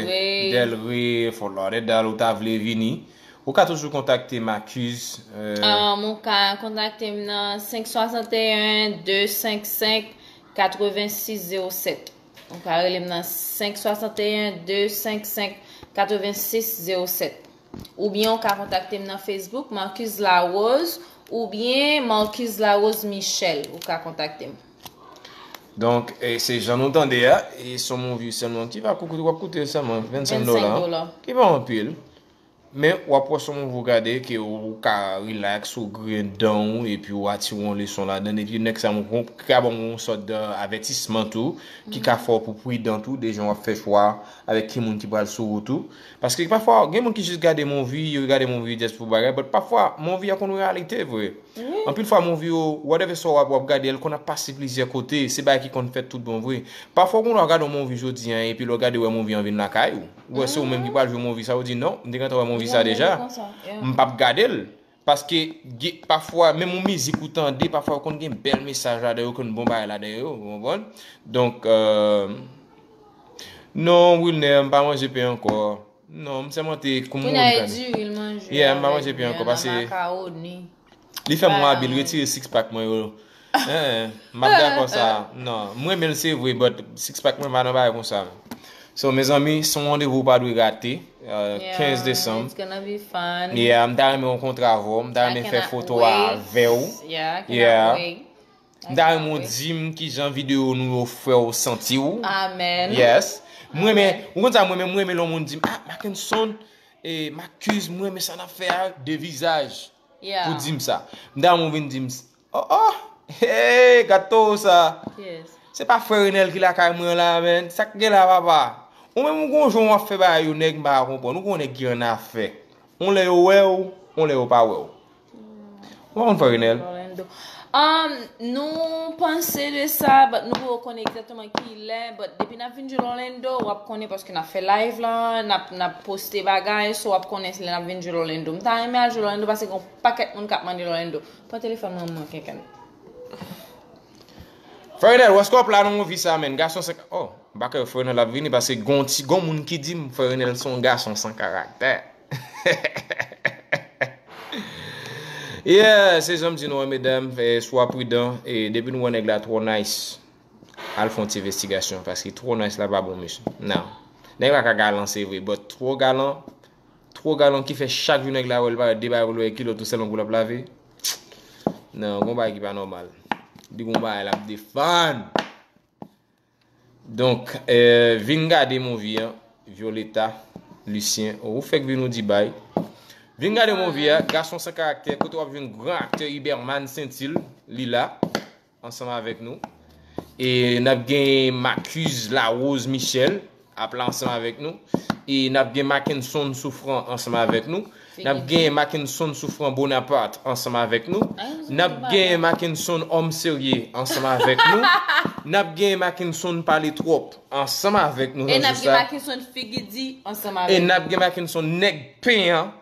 Delray, Fort Lauderdale, ou ta vle vini, ou ka toujou kontakte Marcus, euh, um, ou ka kontakte m nan senk swasanteyen, de senk senk, katrevensis zewo sèt. Ou ka rele m nan senk swasanteyen, de senk senk, katrevensis zewo sèt. Oubyen ou ka kontakte m nan Facebook, Marcus Larose, oubyen Marcus Larose Michel, ou ka kontakte m. Donk, e se jan nou tande a, e se yon movie sèlman ki va koute, w ap koute l sèlman vennsenk dola, ki pa anpil. Men w ap wè se yon movie w gade ke ou ka relax, ou griyen dan w, epi w atire yon leson ladan l, epi nèg sa m ka ban w yon sòt de avètisman tou, ki ka fè w pou pridan tou, de jan w ap fè chwa avèk ki moun ki pral sou wout ou. Paske pafwa, gen moun ki jis gade movie, yo gade movie just pou bagay, but pafwa, movie a konn reyalite vre. Anpil fwa, movie yo, whatever sa w ap, w ap gade, l konn ap pase plizyè kote, se bagay ki konn fèt tout bon vre. Pafwa, w konn w ap gade yon movie jodi a, epi lè w gade, wè movie an vin lakay ou. Ou wè, se ou menm ki pral jwe movie sa, ou di, "Non, m te gentan wè movie sa deja. M p ap gade l." Paske, pafwa, menm yon mizik ou tande, pafwa, yo konn gen bèl mesaj ladan yo, konn bon bagay ladan yo, ou konprann? Donk, euh, non, Wilner, m pa manje pen ankò. Non, m sèlman te koum. Kounye a, e diri l manje. Yeah, m pa manje pen ankò, paske makawoni. Li fè m anvi retire six pack mwen yo. Hein, m ap dakò sa. Non, m renmen l se vre, but six pack mwen pa nan bagay konsa. So, mezanmi, se yon randevou w pa dwe rate. Euh, kenz desanm. Yeah, m ta renmen rankontre avè w, m ta renmen fè foto avè w. Yeah. M ta renmen w di m kijan videyo nou yo fè w santi w. Amen. Yes. M renmen, ou konn sa, mwen menm, m renmen lè yon moun di m, "Ah, Mackenson, e Marcus, m renmen sa n ap fè a, de vizaj." Pou di m sa. M ta renmen w vin di m, "Oh, oh, hey, gad toro sa." Se pa frè Renel ki lakay mwen la, man. Sa k gen la, papa? Ou menm, ou gon jan w ap fè bagay yo, nèg, m pa konprann. Ou gon nèg ki annafè. On lè yo wè w, on lè yo pa wè w. Ou pa konn frè Renel? Orlando. Um, nou panse de sa, but nou poko konnen egzakteman ki lè, but depi n ap vin jwe Orlando, w ap konnen paske n ap fè live la, n ap, n ap poste bagay, so w ap konnen lè n ap vin jwe Orlando. M ta renmen al jwe Orlando paske gen yon pakèt moun k ap mande Orlando. Pran telefòn mwen, mwen, kenken. Frè Renel, wè s kòp la nan movie sa, man. Gason se, oh, m pa kwè frè Renel ap vini, paske gon ti, gon moun ki di m frè Renel se yon gason san karaktè. Yeah, se jan m di nou an, medam, eh, swa pridan, e depi nou wè nèg la twò nice, al fè yon ti envestigasyon, paske twò nice la pa bon, mesye. Non. Nèg la ka galan, se vre, but twò galan, twò galan ki fè chak jou nèg la wè l parèt de bagay pou l wè kilòt ou sèlman pou l ap lave. Non, gon bagay ki pa nòmal. Li gon bagay l ap defann. Donk, eh, vin gade movie an, Violetta, Lucien, oh, ou fèk vin ou di bay. Vin gade movie a, Gason San Karaktè, kote w ap jwenn gran aktè Iberman Saintil, li la, ansanm avèk nou. E n ap gen Marcus Larose Michel, ap la ansanm avèk nou. E n ap gen Mackenson Souffrant ansanm avèk nou. N ap gen Mackenson Souffrant Bonaparte ansanm avèk nou. N ap gen Mackenson Homme Sérieux ansanm avèk nou. N ap gen Mackenson Pale Twòp ansanm avèk nou. E n ap gen Mackenson Figi Di ansanm avèk nou. E n ap gen Mackenson Nèg Pen an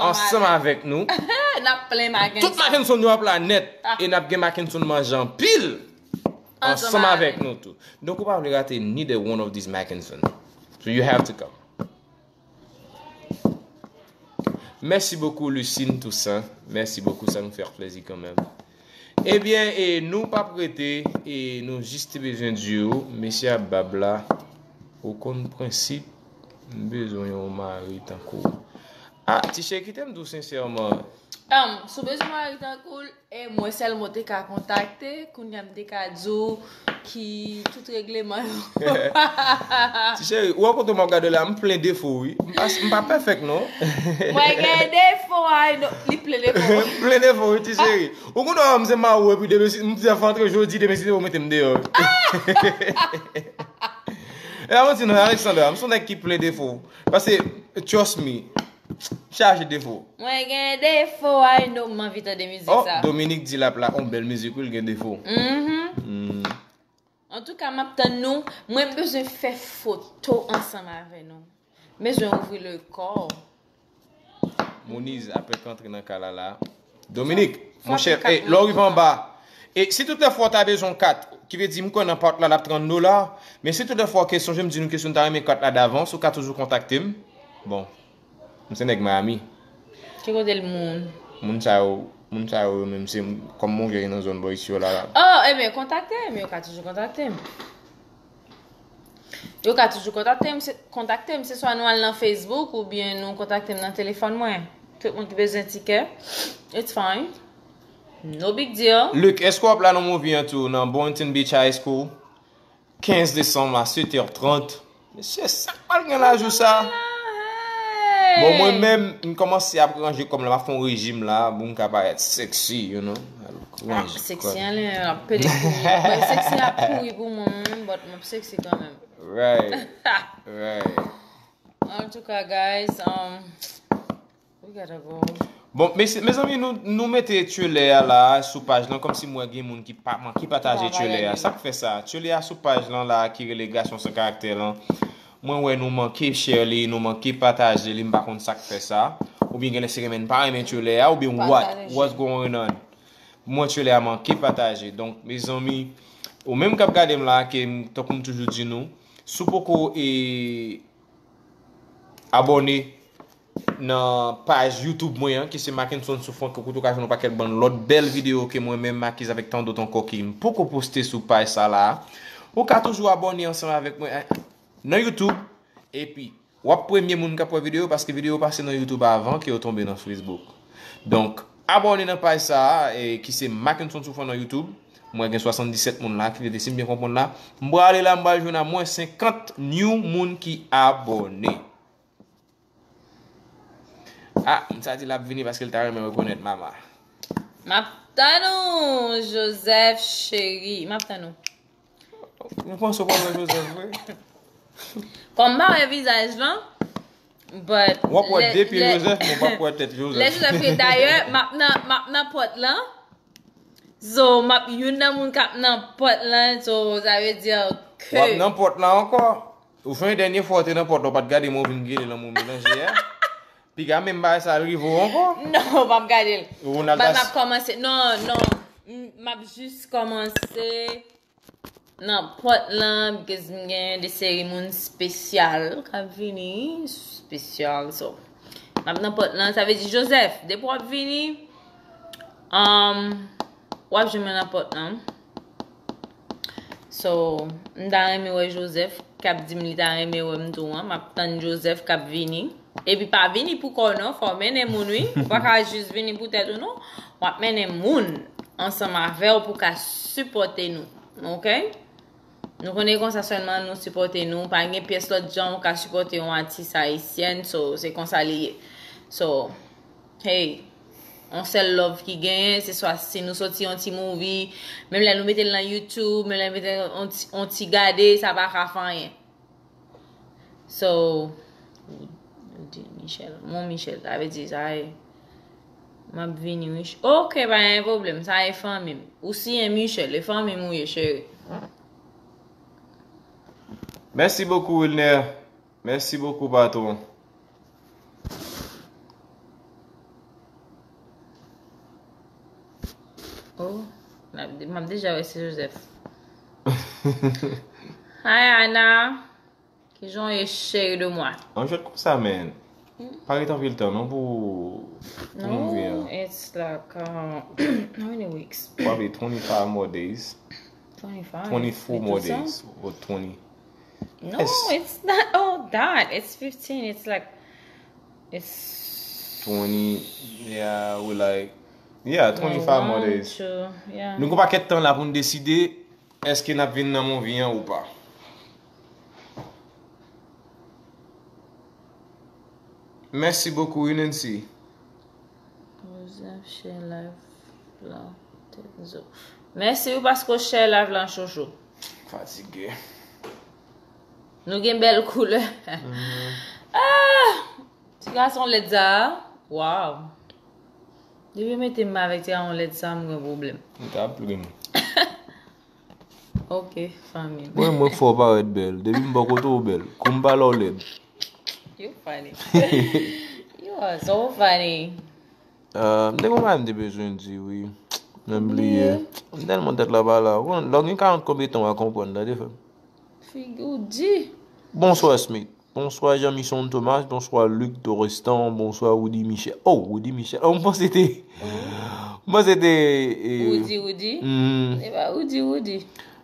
ansanm avèk nou. N ap plen Mackenson. Tout Mackenson yo ap la nèt. E n ap gen Mackenson Manje Anpil ansanm avèk nou tou. Donk, ou pa vle rate neither one of these Mackenson. So you have to come. Mèsi bokou, Lucine Toussaint. Mèsi bokou, sa nou fè plezi kanmenm. Ebyen, e nou p ap rete, e nou jis te bezwen di w, mesye a bab la, ou konn prensip, m bezwen yon mari tankou w. Ah, ti cheri, kite m di w sensèman. Um, si w bezwen mari tankou l, e mwen sèlman w te ka kontakte, kounye a m te ka di w ki tout regleman yo. Ti cheri, ou wè kote m ap gade la, m plen defo, wi. M pa, m pa pèfèk, non. Mwen gen defo, ay, non, li plen defo. M plen defo, wi, ti cheri. Ou konn wè m se mari w, epi demen si, m te fè antre jodi, demen si te ou mete m deyò. E a manti non, Alexandra, m se yon nèg ki plen defo. Paske, trust me, chaje defo. Mwen gen defo, ay, non, m anvi tande mizik sa. Oh, Dominique di l ap la, on bèl mizik, wi, l gen defo. Mhm. Antouka, m ap tann nou. Mwen bezwen fè foto ansanm avè nou. M bezwen ouvri le kò. Moniz ap fèk antre nan kay la la. Dominique, monchè, e, lè w rive anba, e si tout lè fwa w ta bezwen yon kat, ki vle di m kwè nan part la l ap trant dola, men si tout lè fwa ke sonje m di nou ke si nou ta renmen kat la davans, ou ka toujou kontakte m. Bon, m se nèg Miami. Ki kote l moun? Moun sa yo, moun sa yo, yo menm se kòm monchè nan zòn bò isi yo la, la. Oh, ebyen, kontakte m, yo ka toujou kontakte m. Yo ka toujou kontakte m, se, kontakte m, se swa nou al nan Facebook oubyen nou kontakte m nan telefòn mwen. Tout moun ki bezwen tikè, it's fine. No big deal. Luc, èske w ap la nan movie an tou, nan Boynton Beach High School? Kenz desanm la, sèt è trant. Mesye, sa k pral gen la jou sa? Bon, mwen menm, m kòmanse ap ranje kò m la, m ap fè yon rejim la, pou m ka parèt sexy, you know. Ranje kò. Sexy anlè, ap pede pou mwen. Mwen sexy ap pouri pou mwen, mwen menm, but m ap sexy kanmenm. Right. Right. Antouka, guys, um, we gotta go. Bon, mezanmi, nou, nou mete trailer a la sou paj lan, kòmsi m wè gen moun ki pa manke pataje trailer a. Sa k fè sa? Trailer a sou paj lan la ki rele Gason San Karaktè lan. Mwen wè nou manke share li, nou manke pataje li, m pa konn sa k fè sa. Oubyen genlè se renmen n pa renmen trailer a, oubyen what? What's going on? Mwen trailer a manke pataje. Donk, mezanmi, ou menm k ap gade m la, ke m, tankou m toujou di nou, si w poko, e, abòne nan paj YouTube mwen an, ki se Mackenson Souffrant, ke kote w ka jwenn yon pakèt bann lòt bèl videyo ke mwen menm, Makiz avèk tan dòt ankò ki m poko poste sou paj sa la a. Ou ka toujou abòne ansanm avèk mwen, eh, nan YouTube. Epi, w ap premye moun k ap wè videyo, paske videyo pase nan YouTube avan ke yo tonbe nan Facebook. Donk, abòne nan paj sa a, e, ki se Mackenson Souffrant nan YouTube. Mwen gen swasanndisèt moun la ki rete, si m byen konprann la. M prale la, m pral jwenn a mwen senkant new moun ki abòne. Ah, m sa di l ap vini paske l ta renmen rekonèt mama. M ap tann ou, Joseph cheri. M ap tann ou. Ou panse w pral wè Joseph vre? Kòm m pa wè vizaj lan, but w ap wè de pye Joseph, men w p ap wè tèt Joseph. Lè Joseph, dayè, m ap nan, m ap nan pòt lan. So, m ap youn nan moun k ap nan pòt lan, so, sa vle di ke w ap nan pòt lan ankò. Ou fè yon dènye fwa w te nan pòt la, w pa t gade mwen, w vin gade lan mwen melanje a. Piga menm bagay sa al rive w ankò. Non, w p ap gade l. Ronald But m ap kòmanse. Non, non. M, m ap jis kòmanse nan pòt lan, because m gen de seri moun espesyal k ap vini. Espesyal, so. M ap nan pòt lan, sa vle di Joseph, depi w ap vini, um, w ap jwenn mwen nan pòt lan. So, m ta renmen wè Joseph, k ap di m li ta renmen wè m tou an. M ap tann Joseph k ap vini. Epi pa vini pou kò w non, fò w mennen moun wi. Ou pa ka jis vini pou tèt ou non. W ap mennen moun ansanm avè w pou ka sipòte nou. Oke? Nou konnen konsa sèlman nou sipòte nou. Pa gen pyès lòt jan ou ka sipòte yon atis ayisyèn. So, se konsa li ye. So, hey, yon sèl love ki genyen, se swa si nou soti yon ti movie, menm lè nou mete l nan YouTube, menm lè nou mete yon ti, yon ti gade, sa pa ka fè anyen. So, ou di Michel, mon Michel, sa vle di sa e, m ap vini wi. Ok, pa gen pwoblèm, sa e fanmi m. Ou siyen Michel, e fanmi m ou ye, cheri. Mèsi bokou, Wilner. Mèsi bokou, patwon. Oh, m ap, m ap deja wè se Joseph. Hi, Ana. Kijan w ye, chérie de moi? An jwèt konsa, man. Pa ret anpil tan, non, pou, pou mouri an. No, it's like, uh, how many weeks? Probably twenty-five more days. Twenty-five? Twenty-four more days, or twenty. No, it's not all that. It's fifteen. It's like, it's twenty, yeah, we like, yeah, twenty-five more days. Nou gon pakèt tan la pou n deside èske n ap vin nan movie an ou pa. Mèsi bokou, wi, Nancy. Joseph, share live la, Tenzo. Mèsi wi paske w share live la, chouchou. Fatige. Nou gen bèl koulè. Ah! Ti gason lèd sa a. Wow. Depi w mete m avèk ti gason lèd sa a, m gen pwoblèm. Ou ta plim. Ok, fanmi m. Mwen, mwen fè w parèt bèl. Depi m bò kote w bèl. Kou m pale w lèd. You funny. You are so funny. Ah, m te gon bagay m te bezwen di, wi. Mwen bliye. M tèlman tèt la pa la. Ou konn, lè w gen karant konbyen tan w a konprann, tande frè m. Figi w di. Bonswa, Smith. Bonswa, Jean Misson Thomas. Bonswa, Luc Dorestan. Bonswa, Rudy Michel. Oh, Rudy Michel. Oh, m panse te, m panse te, eh, Rudy, Rudy? Hmm. E pa Rudy, Rudy.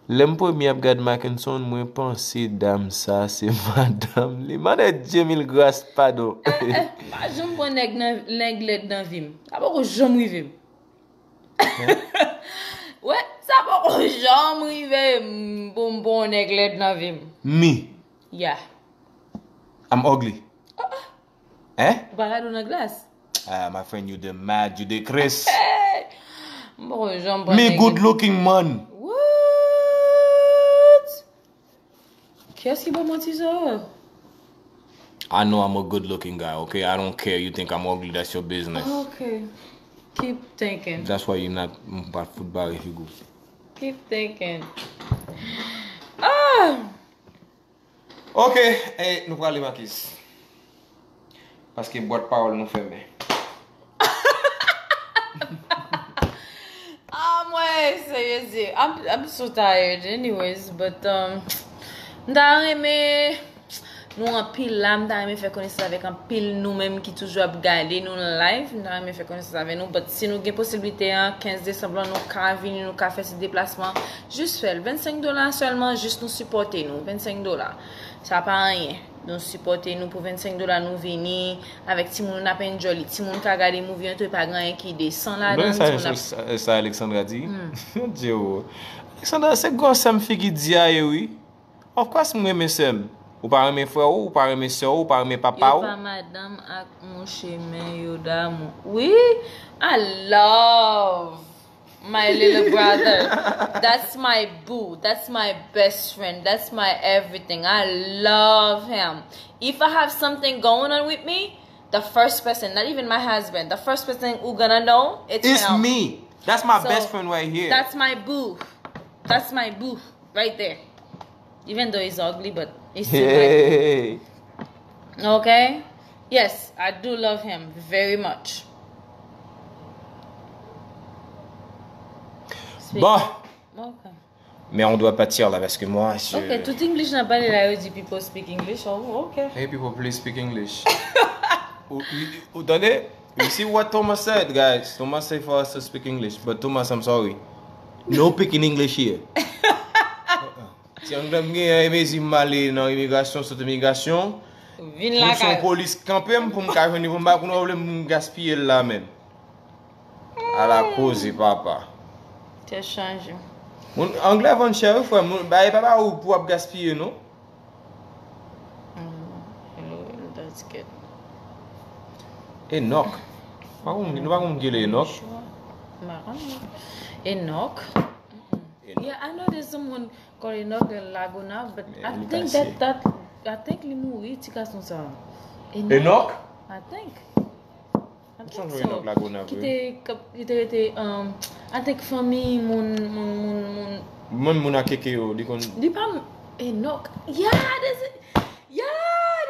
Lè m premye ap gad Mackenson, mwen panse dam sa se madanm li. Mande Dye mil gras, padon. Eh, eh, pa janm pran nèg nan, nèg lèd nan vi m. Sa poko janm rive m. Wè, sa A poko janm rive m, pou m pran yon nèg lèd nan vi m. Me. Yeah. I'm ugly. Hein? Ou pa gade w nan glas? Ah, my friend, you the mad, you the Chris. M poko janm pran Me nèg. Good looking man. What? Kiyès ki ba w manti sa? I know I'm a good looking guy, okay? I don't care you think I'm ugly, that's your business. Okay. Keep thinking. That's why you not m pa fout bare figi w. Keep thinking. Ah! Ok, eh, nou prale Makis. Paske bwat pawòl nou fèmen. Ah, mwen, seriously, I'm, I'm so tired anyways, but um, m ta renmen nou anpil la, m ta renmen fè konesans avèk anpil nou menm ki toujou ap gade nou nan live, m ta renmen fè konesans avèk nou, but si nou gen posiblite an, kenz desanm lan, nou ka vini, nou ka fè ti deplasman, jis fè l, vennsenk dola sèlman, jis nou sipòte nou, vennsenk dola, sa pa anyen. Nou sipòte nou pou vennsenk dola, nou vini avèk timoun nou, n ap enjoy li. Timoun ka gade movie an tou, e pa gen anyen ki desan ladan. Sa Alexandra di? Mon Dieu, oh. Alexandra, se gran sè m figi di a ye wi. Of course m renmen sè m. Ou pa renmen frè w, ou pa renmen sè w, ou pa renmen papa Yo w. Pa madanm ak mouche, men yo damou. Wi, I love my little brother. That's my boo. That's my best friend. That's my everything. I love him. If I have something going on with me, the first person, not even my husband, the first person who gonna know, it's It's him. Me. That's my So, best friend right here. That's my boo. That's my boo right there. Even though he's ugly, but he's still my boo. Hey. Okay? Yes, I do love him very much. Speak. Bon, Okay. mais on doit partir là parce que moi, je... Ok, tout English nan pale la, yo di people speak English. Oh, ok. Hey people, please speak English. Ou, ou, ou tande? You see what Thomas said, guys? Thomas said for us to speak English, but Thomas, I'm sorry. No speaking English here. Ti anglè m genyen, e mezi m ale nan imigrasyon, sot imigrasyon. Vin Moun se yon lakay. Polis kanpe m pou m ka jwenn li, pou m pa konn pwoblèm m gaspiye l la menm. Ala koze papa. Tèt chaje. Moun anglè vann chè wi frè m, bagay pa ba ou pou ap gaspiye non. Mm, hello, that's good. Enòk. Pa konn, nou pa konn ki le Enòk. Sure. M pa konnen. Enòk. Yeah, I know there's someone called Enòk in Lagonav, but Men I li think pase. that, that, I think li mouri, ti gason sa. Enòk? I think. I Son think jwe so. Enòk Lagonav, Ki wi. te, ki te rete, um, I think fanmi moun, moun, moun, moun. Mwen moun ak keke yo, li konn... Li pa m-, Enòk. Yeah, there's a, yeah,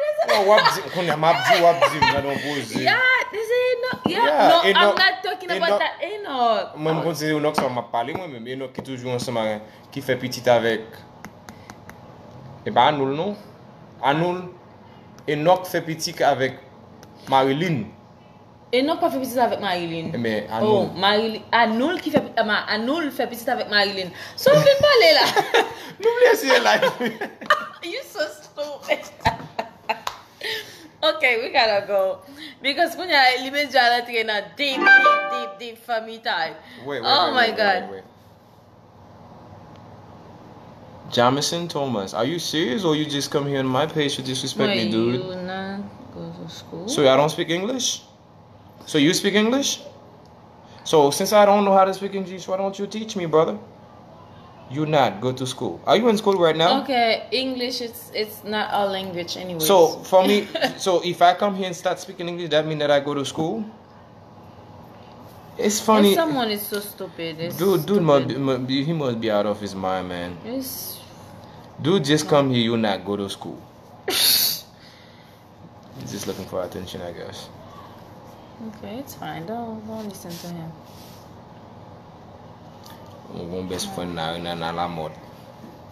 there's a, Yo, w ap di, kounye a m ap di, w ap di, m gade yon poze. Yeah, there's a Enòk. Yeah, Yeah, no, I'm Enòk, not talking about Enòk. That Enòk. Mwen m konn se Enòk sa m ap pale mwen menm, Enòk ki toujou ansanm avè, ki fè pitit avèk, e pa Anoul non. Anoul, Enòk fè pitit avèk Marilyn. Enòk pa fè pitit avèk Marilyn. Ebyen, Oh, Anoul. Marilyn, Anoul ki fè, ah, ma- Anoul fè pitit avèk Marilyn. So, vin pale la. Nou bliye si e live. You so stupid. Okay, we gotta go. Because kounye a, li bezwen al antre nan deep, deep, deep, deep family time. Wait, wait, Oh wait, my wait, God. Wait, wait. Jamison Thomas, are you serious or you just come here on my page to disrespect me, Wait, dude? You not go to school? So y'all don't speak English? So you speak English? So since I don't know how to speak English, why don't you teach me, brother? You not go to school. Are you in school right now? Okay, English it's it's not our language anyway. So for me, so if I come here and start speaking English, that mean that I go to school? It's funny. Someone is so stupid. It's Dude, dude must be, stupid. Must be, he must be out of his mind, man. It's Dude just come here, you not go to school. He's just looking for attention, I guess. Okay, it's fine. Don't don't listen to him. Mwen gon best friend nan nan nan lamòt.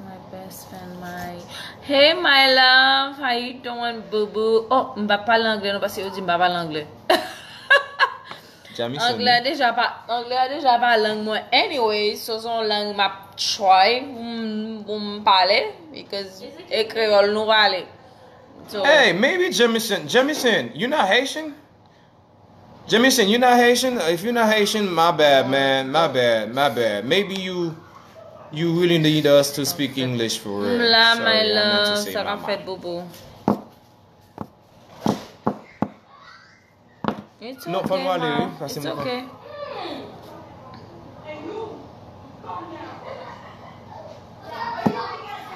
My best friend, my Hey, my love, how you doing, boo boo? Oh, m pa pale anglè non, paske yo di m pa pale anglè. Jamison. Anglè a deja pa, anglè a deja pa lang mwen. Anyway, so se yon lang m ap try pou m, pou m pale, because e kreyòl nou pale. So, Hey, maybe Jamison. Jamison, you not Haitian? Jamison, you not Haitian? If you not Haitian, my bad, man. My bad, my bad. Maybe you, You really need us to speak English for her. M la, my Sorry, I meant to love. say Sa ka mama. Fèt, bobo. It's Non, fò nou okay, ale, wi, ma. paske It's mwen pa- okay.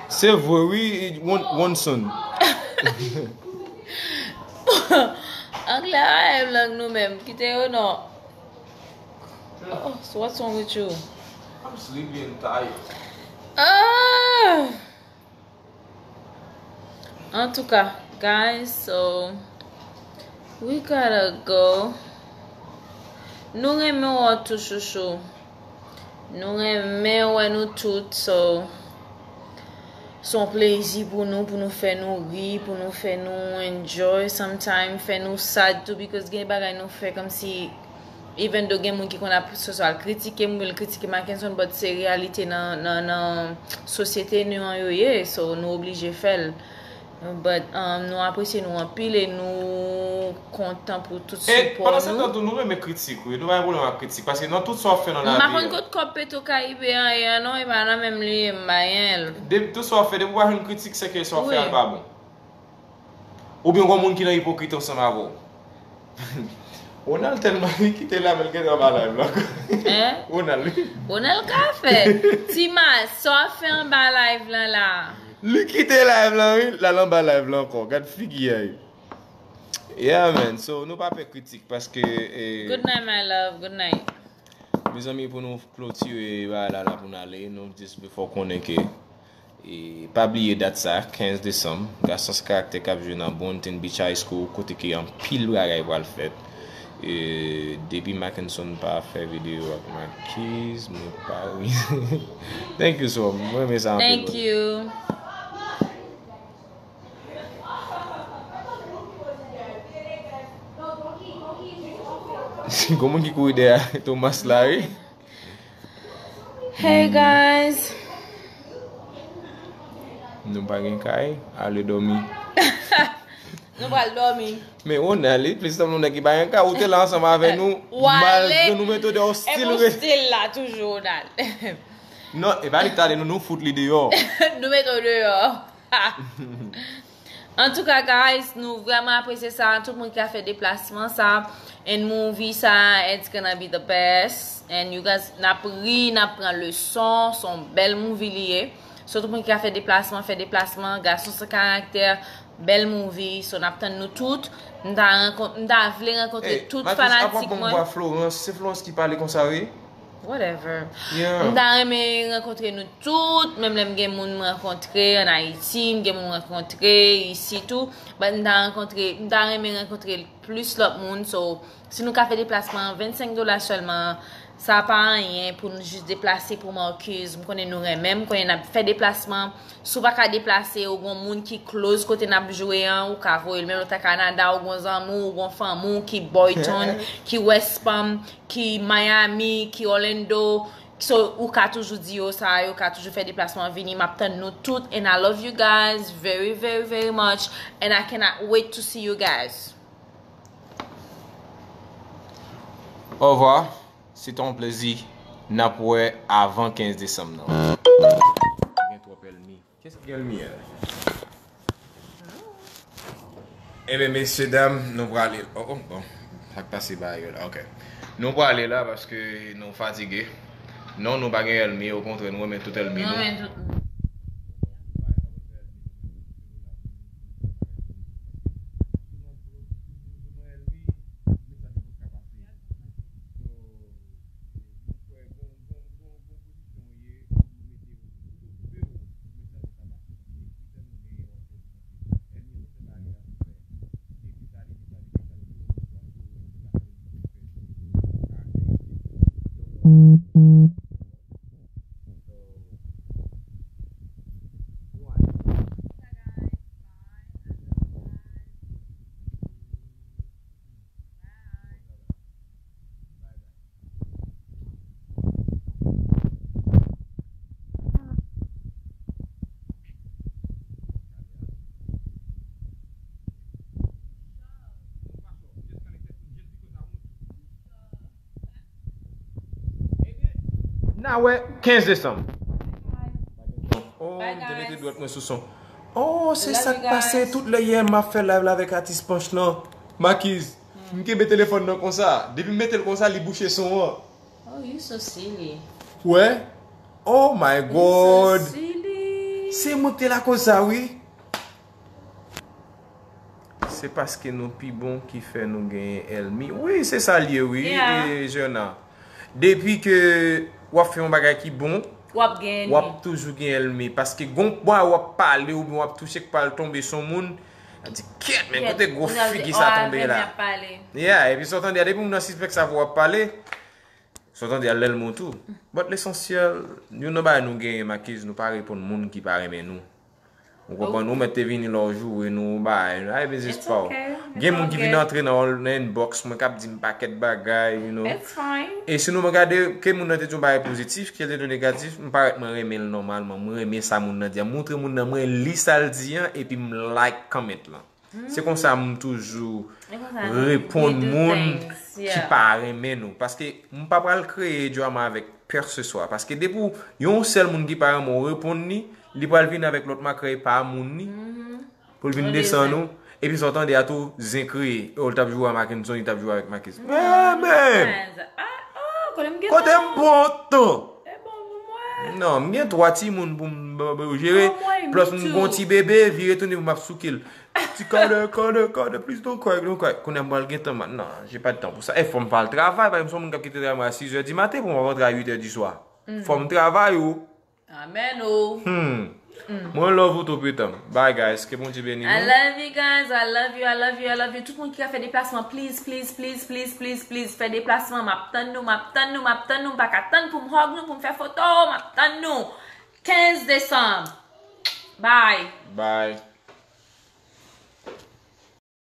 Se vre, wi, one, one son. Anglè a e lang nou menm. Kite yo non. Oh, so what's wrong with you? I'm sleepy and tired. Ah! Antouka, guys, so we gotta go. Nou renmen wè w tou, chouchou. Nou renmen wè nou tout, so se yon plezi pou nou, pou nou fè nou ri, pou nou fè nou enjoy sometime, fè nou sad tou, because gen bagay nou fè kòmsi, even though gen moun ki konn ap soswal kritike m, oubyen l kritike Mackenson, but se reyalite nan, nan, nan sosyete nou an yo ye, so nou oblije fè l. But um, nou apresye nou anpil e nou kontan pou tout E sipò pandan se tan nou. Tou, nou renmen kritik, wi. Nou pa gen pwoblèm ak kritik. Paske nan tout sa w ap fè nan M pa lavi konn a, kot kòb Petro Caribe an ye a non, e pa nan menm li ye, m pa gen l. de, tout sa w ap fè, depi w pa jwenn kritik, se ke sa w ap fè Wi. a l pa bon. Oubyen gon moun ki nan ipokrit ansanm avè w. Ronald tèlman li kite la, men l gentan anba live la ankò. Hein? Ronald, wi. Ronald ka fè. Ti Mas, sa w ap fè anba live lan la? Li kite live lan, wi. L al anba live lan ankò. Gad figi a, wi. Yeah, man. So, nou pa pè kritik paske. Eh, Good night, my love. Good night. Mezanmi, pou nou klotire bagay la, la pou n ale, nou just vle fè w konnen ke, e, pa bliye dat sa, kenz desanm, Gason San Karaktè k ap jwe nan Boonton Beach High School, kote ke anpil bagay pral fèt. E, depi Mackenson pa fè videyo ak Marquise, mwen pa ri. Thank you so much. Mwen renmen sa anpil. Thank you. Gon moun ki kouri dèyè Thomas la, wi. Hey guys. Nou pa gen kay, ale dòmi. Nou pral dòmi. Men Ronald, li plis tanm nou nèg ki pa gen kay, ou te la ansanm avè nou, Ou ale. Malgre nou mete w dèyè, ou E still pou ret. Still la toujou, Ronald. Non, e pa li k t ale, nou, nou fout li deyò. Nou mete w deyò. Antouka, guys, nou vrèman apresye sa. Tout moun ki ka fè deplasman sa, and movie sa, it's gonna be the best. And you guys, n ap ri, n ap pran leson. Se yon bèl movie li ye. So, tout moun ki ka fè deplasman, fè deplasman. Gason San Karaktè, bèl movie. So, n ap tann nou tout. M ta rankont-, m ta vle rankontre Hey, tout Marquise, apa fanatik bon mwen. Vwa Florence, se Florence ki pale konsa, wi. Whatever. Yeah. M ta renmen rankontre nou tout, menm lè m gen moun m rankontre ann Ayiti, m gen moun m rankontre isi tou, but m ta rankontre, m ta renmen rankontre plis lòt moun, so si nou ka fè deplasman an, vennsenk dola sèlman, sa pa anyen pou nou jis deplase pou Marquise, m konnen nou renmen m, m konnen n ap fè deplasman, si w pa ka deplase, ou gon moun ki close kote n ap jwe an, ou ka voye l, menm lè w ta Kanada, ou gon zanmi w, ou gon fanmi w ki Boyton, ki West Palm, ki Miami, ki Orlando, so ou ka toujou di yo sa, yo ka toujou fè deplasman vini, m ap tann nou tout, and I love you guys very, very, very much, and I cannot wait to see you guys. Ovwa, se te yon plezi. N ap wè avan kenz desanm nan. Gen twòp ènmi. Kiyès ki gen limiè? Ebyen, mesye dam, nou prale. Oh, oh, bon. Sa k pase ba yo la, ok. Nou prale la paske nou fatige. Non, nou pa gen ènmi, okontrè, nou renmen tout ènmi nou. Nou renmen tout moun. N a wè kenz desanm. M te mete dwèt mwen sou son. Oh, se sa k pase tout lè yè m ap fè live la avèk atis Panch lan. Makiz, m kenbe telefòn nan konsa. Depi m mete l konsa, li bouche son an. Oh, you so silly. Wè? Oh my God! Silly. Se mwen k te lakoz sa, wi. Se paske nou pi bon ki fè nou genyen èlmi. Wi, se sa l ye, wi, Yeah. e Jona. Depi ke w ap fè yon bagay ki bon, W ap gen w ap toujou gen èlmi. Paske gon bwa w ap pale oubyen w ap touche k pral tonbe sou moun, w ap di, "Kèt, men kote gwo figi sa tonbe la?" Yeah, epi sa w tande a, depi moun nan sispèk sa pou w ap pale, sa w tande a lè l mou tou. But lesansyèl, youn nan bagay nou genyen, Makiz, nou pa reponn moun ki pa renmen nou. Ou konprann? Ou mèt te vini lè w joure nou, bay. Ay, biznis pa w. Gen moun ki vin antre nan nan inbox mwen k ap di m pakèt bagay, you know. It's fine. E si nou gade, ke moun nan te di yon bagay pozitif, ke l te di yon negatif, m parèt mwen renmen l nòmalman. Mwen renmen sa moun nan di an. Montre moun nan mwen li sa l di an, epi m like comment lan. Se konsa m toujou reponn moun ki pa renmen nou. Paske m pa pral kreye drama avèk pèseswa. Paske depi yon sèl moun ki pa renmen w reponn li, li pral vin avèk lòt makrèy pa moun li pou l vin desann ou. Epi sa w tande a tou, zen kreye. Oh, l t ap joure a Mackenson, li t ap joure avèk Makiz. Men, men! Kote m bon tan? Non, m gen twa timoun pou m ba- ba- jere. Plus m gon ti bebe, vire tounen pou m ap souke l. Ti kade, kade, kade, please don't cry, don't cry. Kounye a m pral gen tan, man. Non, j'ai pas de temps pour ça. E fò m pa al travay, pa egzanp, se yon moun k ap kite travay mwen a sis è di maten pou m ap rantre a uit è di swa. Fò m travay ou. Amen, oh. Hmm. Mwen love ou tou, pitan. Bye, guys. Ke Bondye beni I nou. Love you guys. I love you. I love you. I love you. Tout moun ki ka fè deplasman, please, please, please, please, please, please, fè deplasman. M ap tann nou, m ap tann nou, m ap tann nou. M pa ka tann pou m hug nou, pou m fè foto. M ap tann nou. Kenz desanm. Bye. Bye.